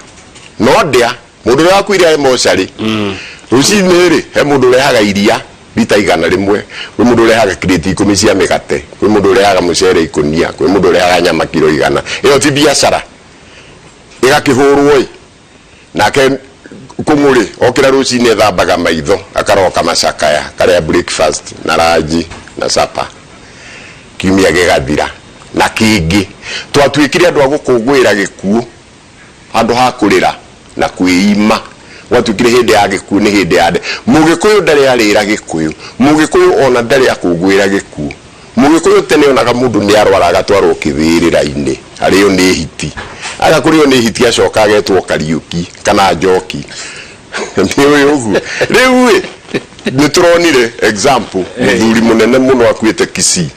no ndĩa mũndũ ũrĩa wakuire arĩ mocarĩ rũcinĩ rĩ he mũndũ ũrehaga iria rita 100 kwĩ mũndũ ũrehaga kirĩti 10 cia mĩgate kwĩ mũndũ ũrehaga mũcere ikũnia kwĩ mũndũ ũrehaga nyama kiro 100 ĩyo ti biacara ĩgakĩhũrwo ĩ nake kũng'ũrĩ okĩra rũcinĩ ethambaga maitho akaroka macakaya akarĩa breakfast na ranji na supper kiumia gĩgathira na kĩngĩ twatuĩkire andũ a gũkũngũĩra gĩkuũ handũ ha kũrĩra na kwĩima gwatuĩkire hĩndĩ ya gĩkuũ nĩ hĩndĩ ya mũgĩkũyũ ndarĩ arĩra gĩkũyũ mũgĩkũyũ ona ndarĩ akũngũĩra gĩkuũ Mũgĩkũyũ tene onaga mũndũ nĩ arwara agatwarwo kĩbĩrĩra-inĩ arĩo nĩ hiti. Aga kũrĩo nĩ hiti acoka agetwo Kariũki kana Njoki. Nĩ ũĩ ũguo? Rĩu ĩ, nĩ tũronire example mũthuri mũnene mũno akuĩte Kisii.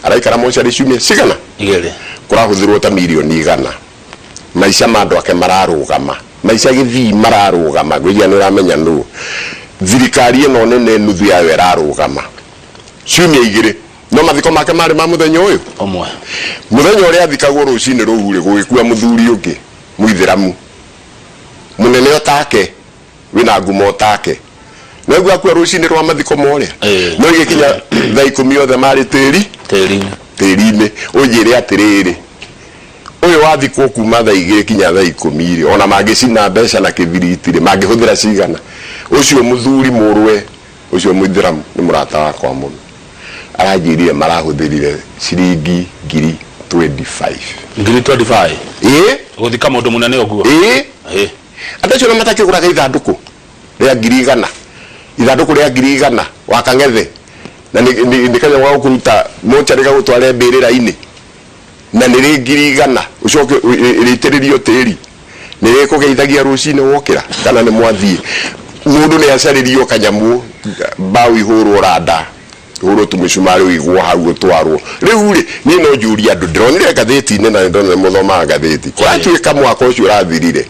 Araikara mocarĩ ciumia cigana? Igĩrĩ. Kũrahũthĩrwo ta mirioni 100. Maica ma andũ ake mararũgama. Maica gĩthii mararũgama. Ngwĩciria nĩ ũramenya nũ. Thirikari ĩno nene nuthu yayo ĩrarũgama. Ciumia igĩrĩ. No mathiko make marĩ ma mũthenya ũyũ? Ũmwe. Mũthenya ũrĩa athikagwo rũcinĩ rũu-rĩ, gũgĩkua mũthuri ũngĩ Mũithĩramu, mũnene o take, wĩna ngumo o take. Nĩwaigua akua rũcinĩ rwa mathiko ma ũrĩa? Ĩĩ. No igĩkinya thaa 10 othe marĩ tĩri? Tĩri-inĩ. Tĩri-inĩ. Ũnjĩre atĩrĩrĩ, ũyũ wathikwo kuma thaa 2 kinya thaa 10-rĩ, ona mangĩcina mbeca na kĩbiriti-rĩ, mangĩhũthĩra cigana? Ũcio mũthuri mũrũwe Ũcio mũithĩramu nĩ mũrata wakwa mũno. Aranjĩrire marahũthĩrire ciringi 25,000. 25,000? Ĩĩ. Gũthika mũndũ mũnene ũguo? Ĩĩ. Ĩĩ. Andũ acio ona matakĩgũraga ithandũkũ rĩa 100,000. Ithandũkũ rĩa 100,000 wa Kang'ethe. Na nĩ kanyamũ ga gũkũruta mocarĩ gagũtware mbĩrĩra-inĩ. Na nĩ rĩ 100,000 ũcoke rĩitĩrĩrio tĩri. Nĩ rĩkũgeithagia rũcinĩ wokĩra kana nĩ mwathiĩ. Mũndũ nĩ acarĩrio kanyamũ mbaũ ihũrwo randa ihũrwo tũmĩcumarĩ ũigwo hau ũtwarwo. Rĩu rĩ niĩ no njũrie andũ ndĩronire ngathĩti-inĩ na nĩ ndonire mũthomaga ngathĩti. Kũratuĩka mwaka ũcio ũrathirire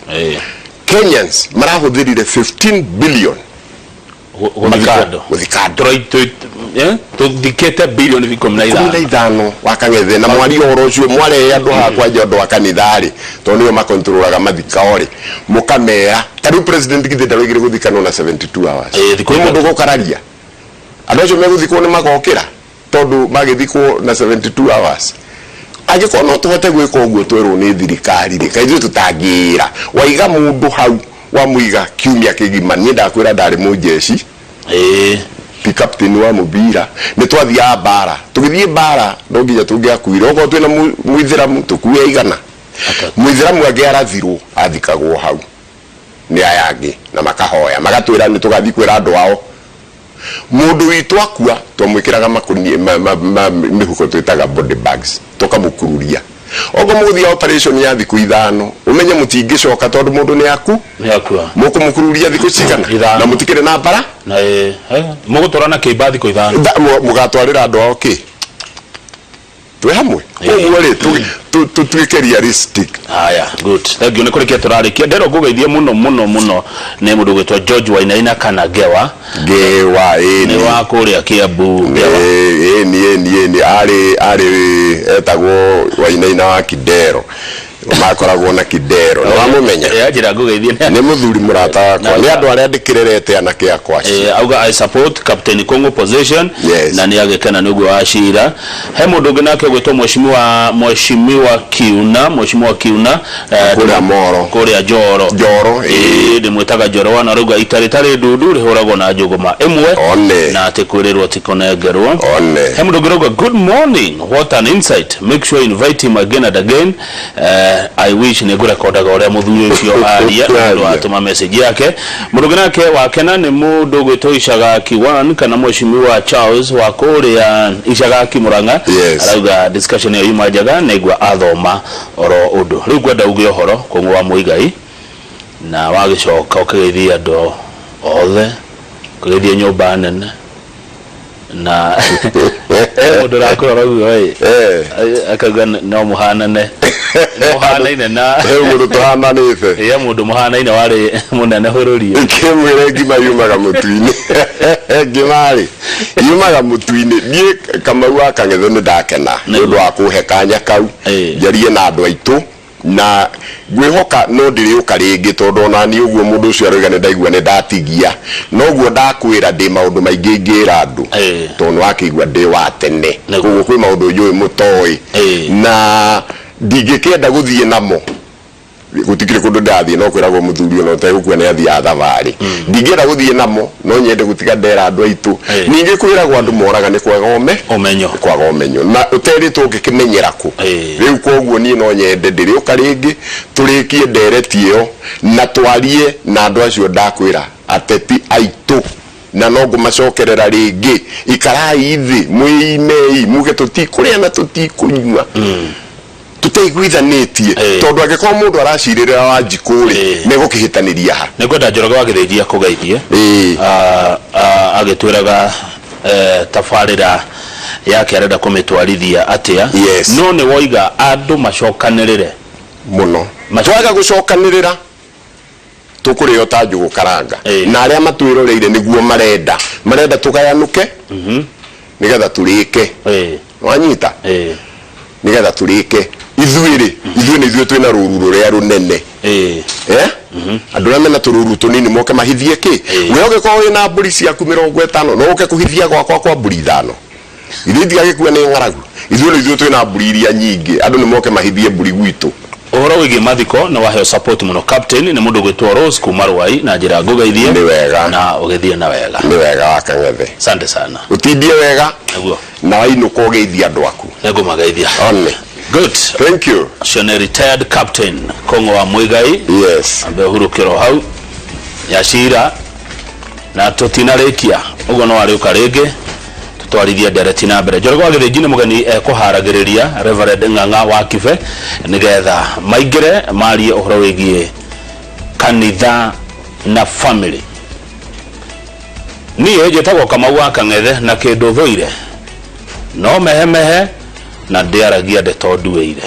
Kenyans marahũthĩrire 15 billion Gũthika andũ. Gũthika andũ. Tũthikĩte bilioni 15. 15 wa Kang'ethe na mwaria ũhoro ũcio mwarehe andũ haha kwanja ũndũ wa kanitha-rĩ tondũ nĩo makontrolaga mathiko rĩ mũkamera ta rĩu president githĩ ndaroigire gũthikanwo na 72 hours. Thikũ Kwĩ mũndũ ithatũ. ũgũkararia andũ acio megũthikwo nĩ magokĩra tondũ magĩthikwo na 72 hours. Angĩkorwo no tũhote gwĩka ũguo twerwo nĩ thirikari rĩ, kaĩ ithuĩ tũtangĩĩra waiga mũndũ hau wamũiga kiumia kĩgima. Niĩ ndakwĩra ndarĩ mũnjeci ti captain wa mũbira nĩ twathiaga mbara tũgĩthiĩ mbara no nginya tũngĩakuire okorwo twĩna mũithĩramu tũkue 100. Mũithĩramu angĩarathirwo athikagwo hau nĩ aya angĩ na makahoya magatwĩra nĩ tũgathiĩ kwĩra andũ ao. Mũndũ witũ akua twamwĩkĩraga makũnia ma, ma, ma, mĩhuko twĩtaga body bags tũkamũkururia. Okorwo mũgũthiĩ operation ya thikũ ithano ũmenye mũtingĩcoka tondũ mũndũ nĩ aku Nĩ akua. Mũkũmũkururia thikũ cigana? Ithano. Na mũtikĩrĩ na mbara? Na ĩ, eh, mũgũtwara na kĩimba thikũ ithano. Mũgatwarĩra andũ ao kĩ? Twĩ hamwe? Koguo rĩ, tũtuĩke realistic. Haya, good. Thank you. Nĩ kũrĩkia tũrarĩkia. Ndĩrenda ngũgeithie mũno mũno mũno nĩ mũndũ ũgwĩtwo George Wainaina kana Ngewa. Ngewa, ĩni. Nĩ wa kũrĩa Kiambu Ngewa. Ĩni, ĩni, ĩni. Arĩ, arĩ, etagwo Wainaina wa Kidero. Makoragwo na Kidero. Nĩ wamũmenya? Ĩ, anjĩra ngũgeithie. Nĩ mũthuri mũrata wakwa. Nĩ andũ arĩa ndĩkĩrerete anake akwa acio. Eh, auga I support Captain Kongo position Yes. na nĩ agĩkena nĩ ũguo wa cira. He mũndũ ũngĩ nake ũgwĩtwo Mheshimiwa Mheshimiwa Kiuna, Mheshimiwa Kiuna eh, Kũrĩa Moro. kũrĩa Njoro. Njoro, ĩĩ. Ĩĩ, ndĩmwĩtaga Njoro wana arauga ita rĩtarĩ ndundu rĩhũragwo na njũgũma ĩmwe One. na atĩ kwĩrĩrwo ti kũnengerwo. One. He mũndũ ũngĩ ũrauga good morning, what an insight, make sure you invite him again and again. Eh, I wish nĩ ngũrekondaga ũrĩa mũthuri ũcio aria nĩ ũndũ wa tũma message yake. Mũndũ ũngĩ nake wakena nĩ mũndũ ũgwĩtwo Icagaki 1 kana Mheshimiwa Charles wa kũrĩa Icagaki Murang'a. Yes. Arauga discussion ĩyo yuma njega nĩngua athoma oro ũndũ. Rĩu ngwenda uge ũhoro kũng'ũ wa Mũigai na wagĩcoka ũkĩgeithia andũ othe, ũkĩgeithia nyũmba nene na he mũndũ ũrakũrora ũguo ĩ akauga no mũhanane mũhanaine na He mũndũ tũhananĩte. He mũndũ mũhanaine warĩ mũnene bũrũri. Kĩmwĩre ngima yumaga mũtu-inĩ. Ngima rĩ yumaga mũtu-inĩ. Niĩ Kamau wa Kang'ethe nĩ ndakena nĩ ũndũ wa kũhe kanya kau njarie na andũ aitũ na ngwĩhoka no ndĩrĩũka rĩngĩ tondũ ona niĩ ũguo mũndũ ũcio aroiga nĩ ndaigua nĩ ndatigia noguo ndakwĩra ndĩ maũndũ maingĩ ingĩra andũ tondũ nĩ wakĩigua ndĩ wa tene koguo kwĩ maũndũ njũĩ mũtoĩ na ndingĩkĩenda gũthiĩ namo. Gũtikĩrĩ kũndũ ndĩrathiĩ no kwĩragwo mũthuri ona ũtegũkua nĩ athiaga thabarĩ. Ndingĩenda gũthiĩ namo no nyende gũtiga ndera andũ aitũ. Ningĩ kwĩragwo andũ moraga nĩ kwaga ũme Ũmenyo. Nĩ kwaga ũmenyo. Na ũterĩtwo ũngĩkĩmenyera kũ? Rĩu koguo niĩ no nyende ndĩrĩũka rĩngĩ tũrĩkie ndereti ĩyo na twarie na andũ acio ndakwĩra ateti aitũ na no ngũmacokerera rĩngĩ. Ikarai thĩ mwĩimei muge tũtikũrĩa na tũtikũnyua. Tũtaiguithanĩtie. Tondũ angĩkorwo mũndũ aracirĩrĩra Wanjikũ rĩ, megũkĩhĩtanĩria ha? Nĩngwenda Njoroge wa Gĩthĩnji akũgeithie. Agĩtwĩraga tabarĩra yake arenda kũmĩtwarithia atĩa. Yes. No nĩ woiga andũ macokanĩrĩre. Mũno. Twaga gũcokanĩrĩra tũkũrĩo ta njũgũ karanga. Na arĩa matwĩroreire nĩguo marenda. Marenda tũgayanũke nĩgetha tũrĩke. Wanyita? Nĩgetha tũrĩke. Ithuĩ-rĩ, ithuĩ nĩ ithuĩ twĩna rũru rũrĩa rũnene. Eh? Andũ arĩa mena tũrũru tũnini moke mahithie kĩ? We ũngĩkorwo wĩna mbũri ciaku 50 no ũke kũhithia gwakwa kwa mbũri ithano. Ithuĩ itigagĩkua nĩ ng'aragu. Ithuĩ nĩ ithuĩ twĩna mbũri iria nyingĩ. Andũ nĩ moke mahithie mbũri gwitũ. Ũhoro wĩgiĩ mathiko nĩ waheo support mũno captain nĩ mũndũ ũgwĩtwo Rose kuma Rwai na njĩra ngũgeithie Nĩ wega. na ũgĩthiĩ na wega. Nĩ wega wa Kang'ethe. Asante sana. Ũtindie wega. Nĩguo. Na wainũka ũgeithie andũ aku. Nĩngũmageithia. One. Good. Thank you. Ũcio nĩ retired captain Kong'o wa Muigai. Yes. Ambe ũhurũkĩro hau ya cira na tũtinarĩkia ũguo no arĩũka rĩngĩ tũtwarithie ndereti na mbere. Njoroge wa Gĩthĩnji nĩ mũgeni ekũharagĩrĩria Reverend Ng'ang'a wa Kibe nĩgetha maingĩre marie ũhoro wĩgiĩ kanitha na family. Niĩ njĩtagwo Kamau wa Kang'ethe na kĩndũ thũire no mehemehe na ndĩaragia ndeto nduĩire.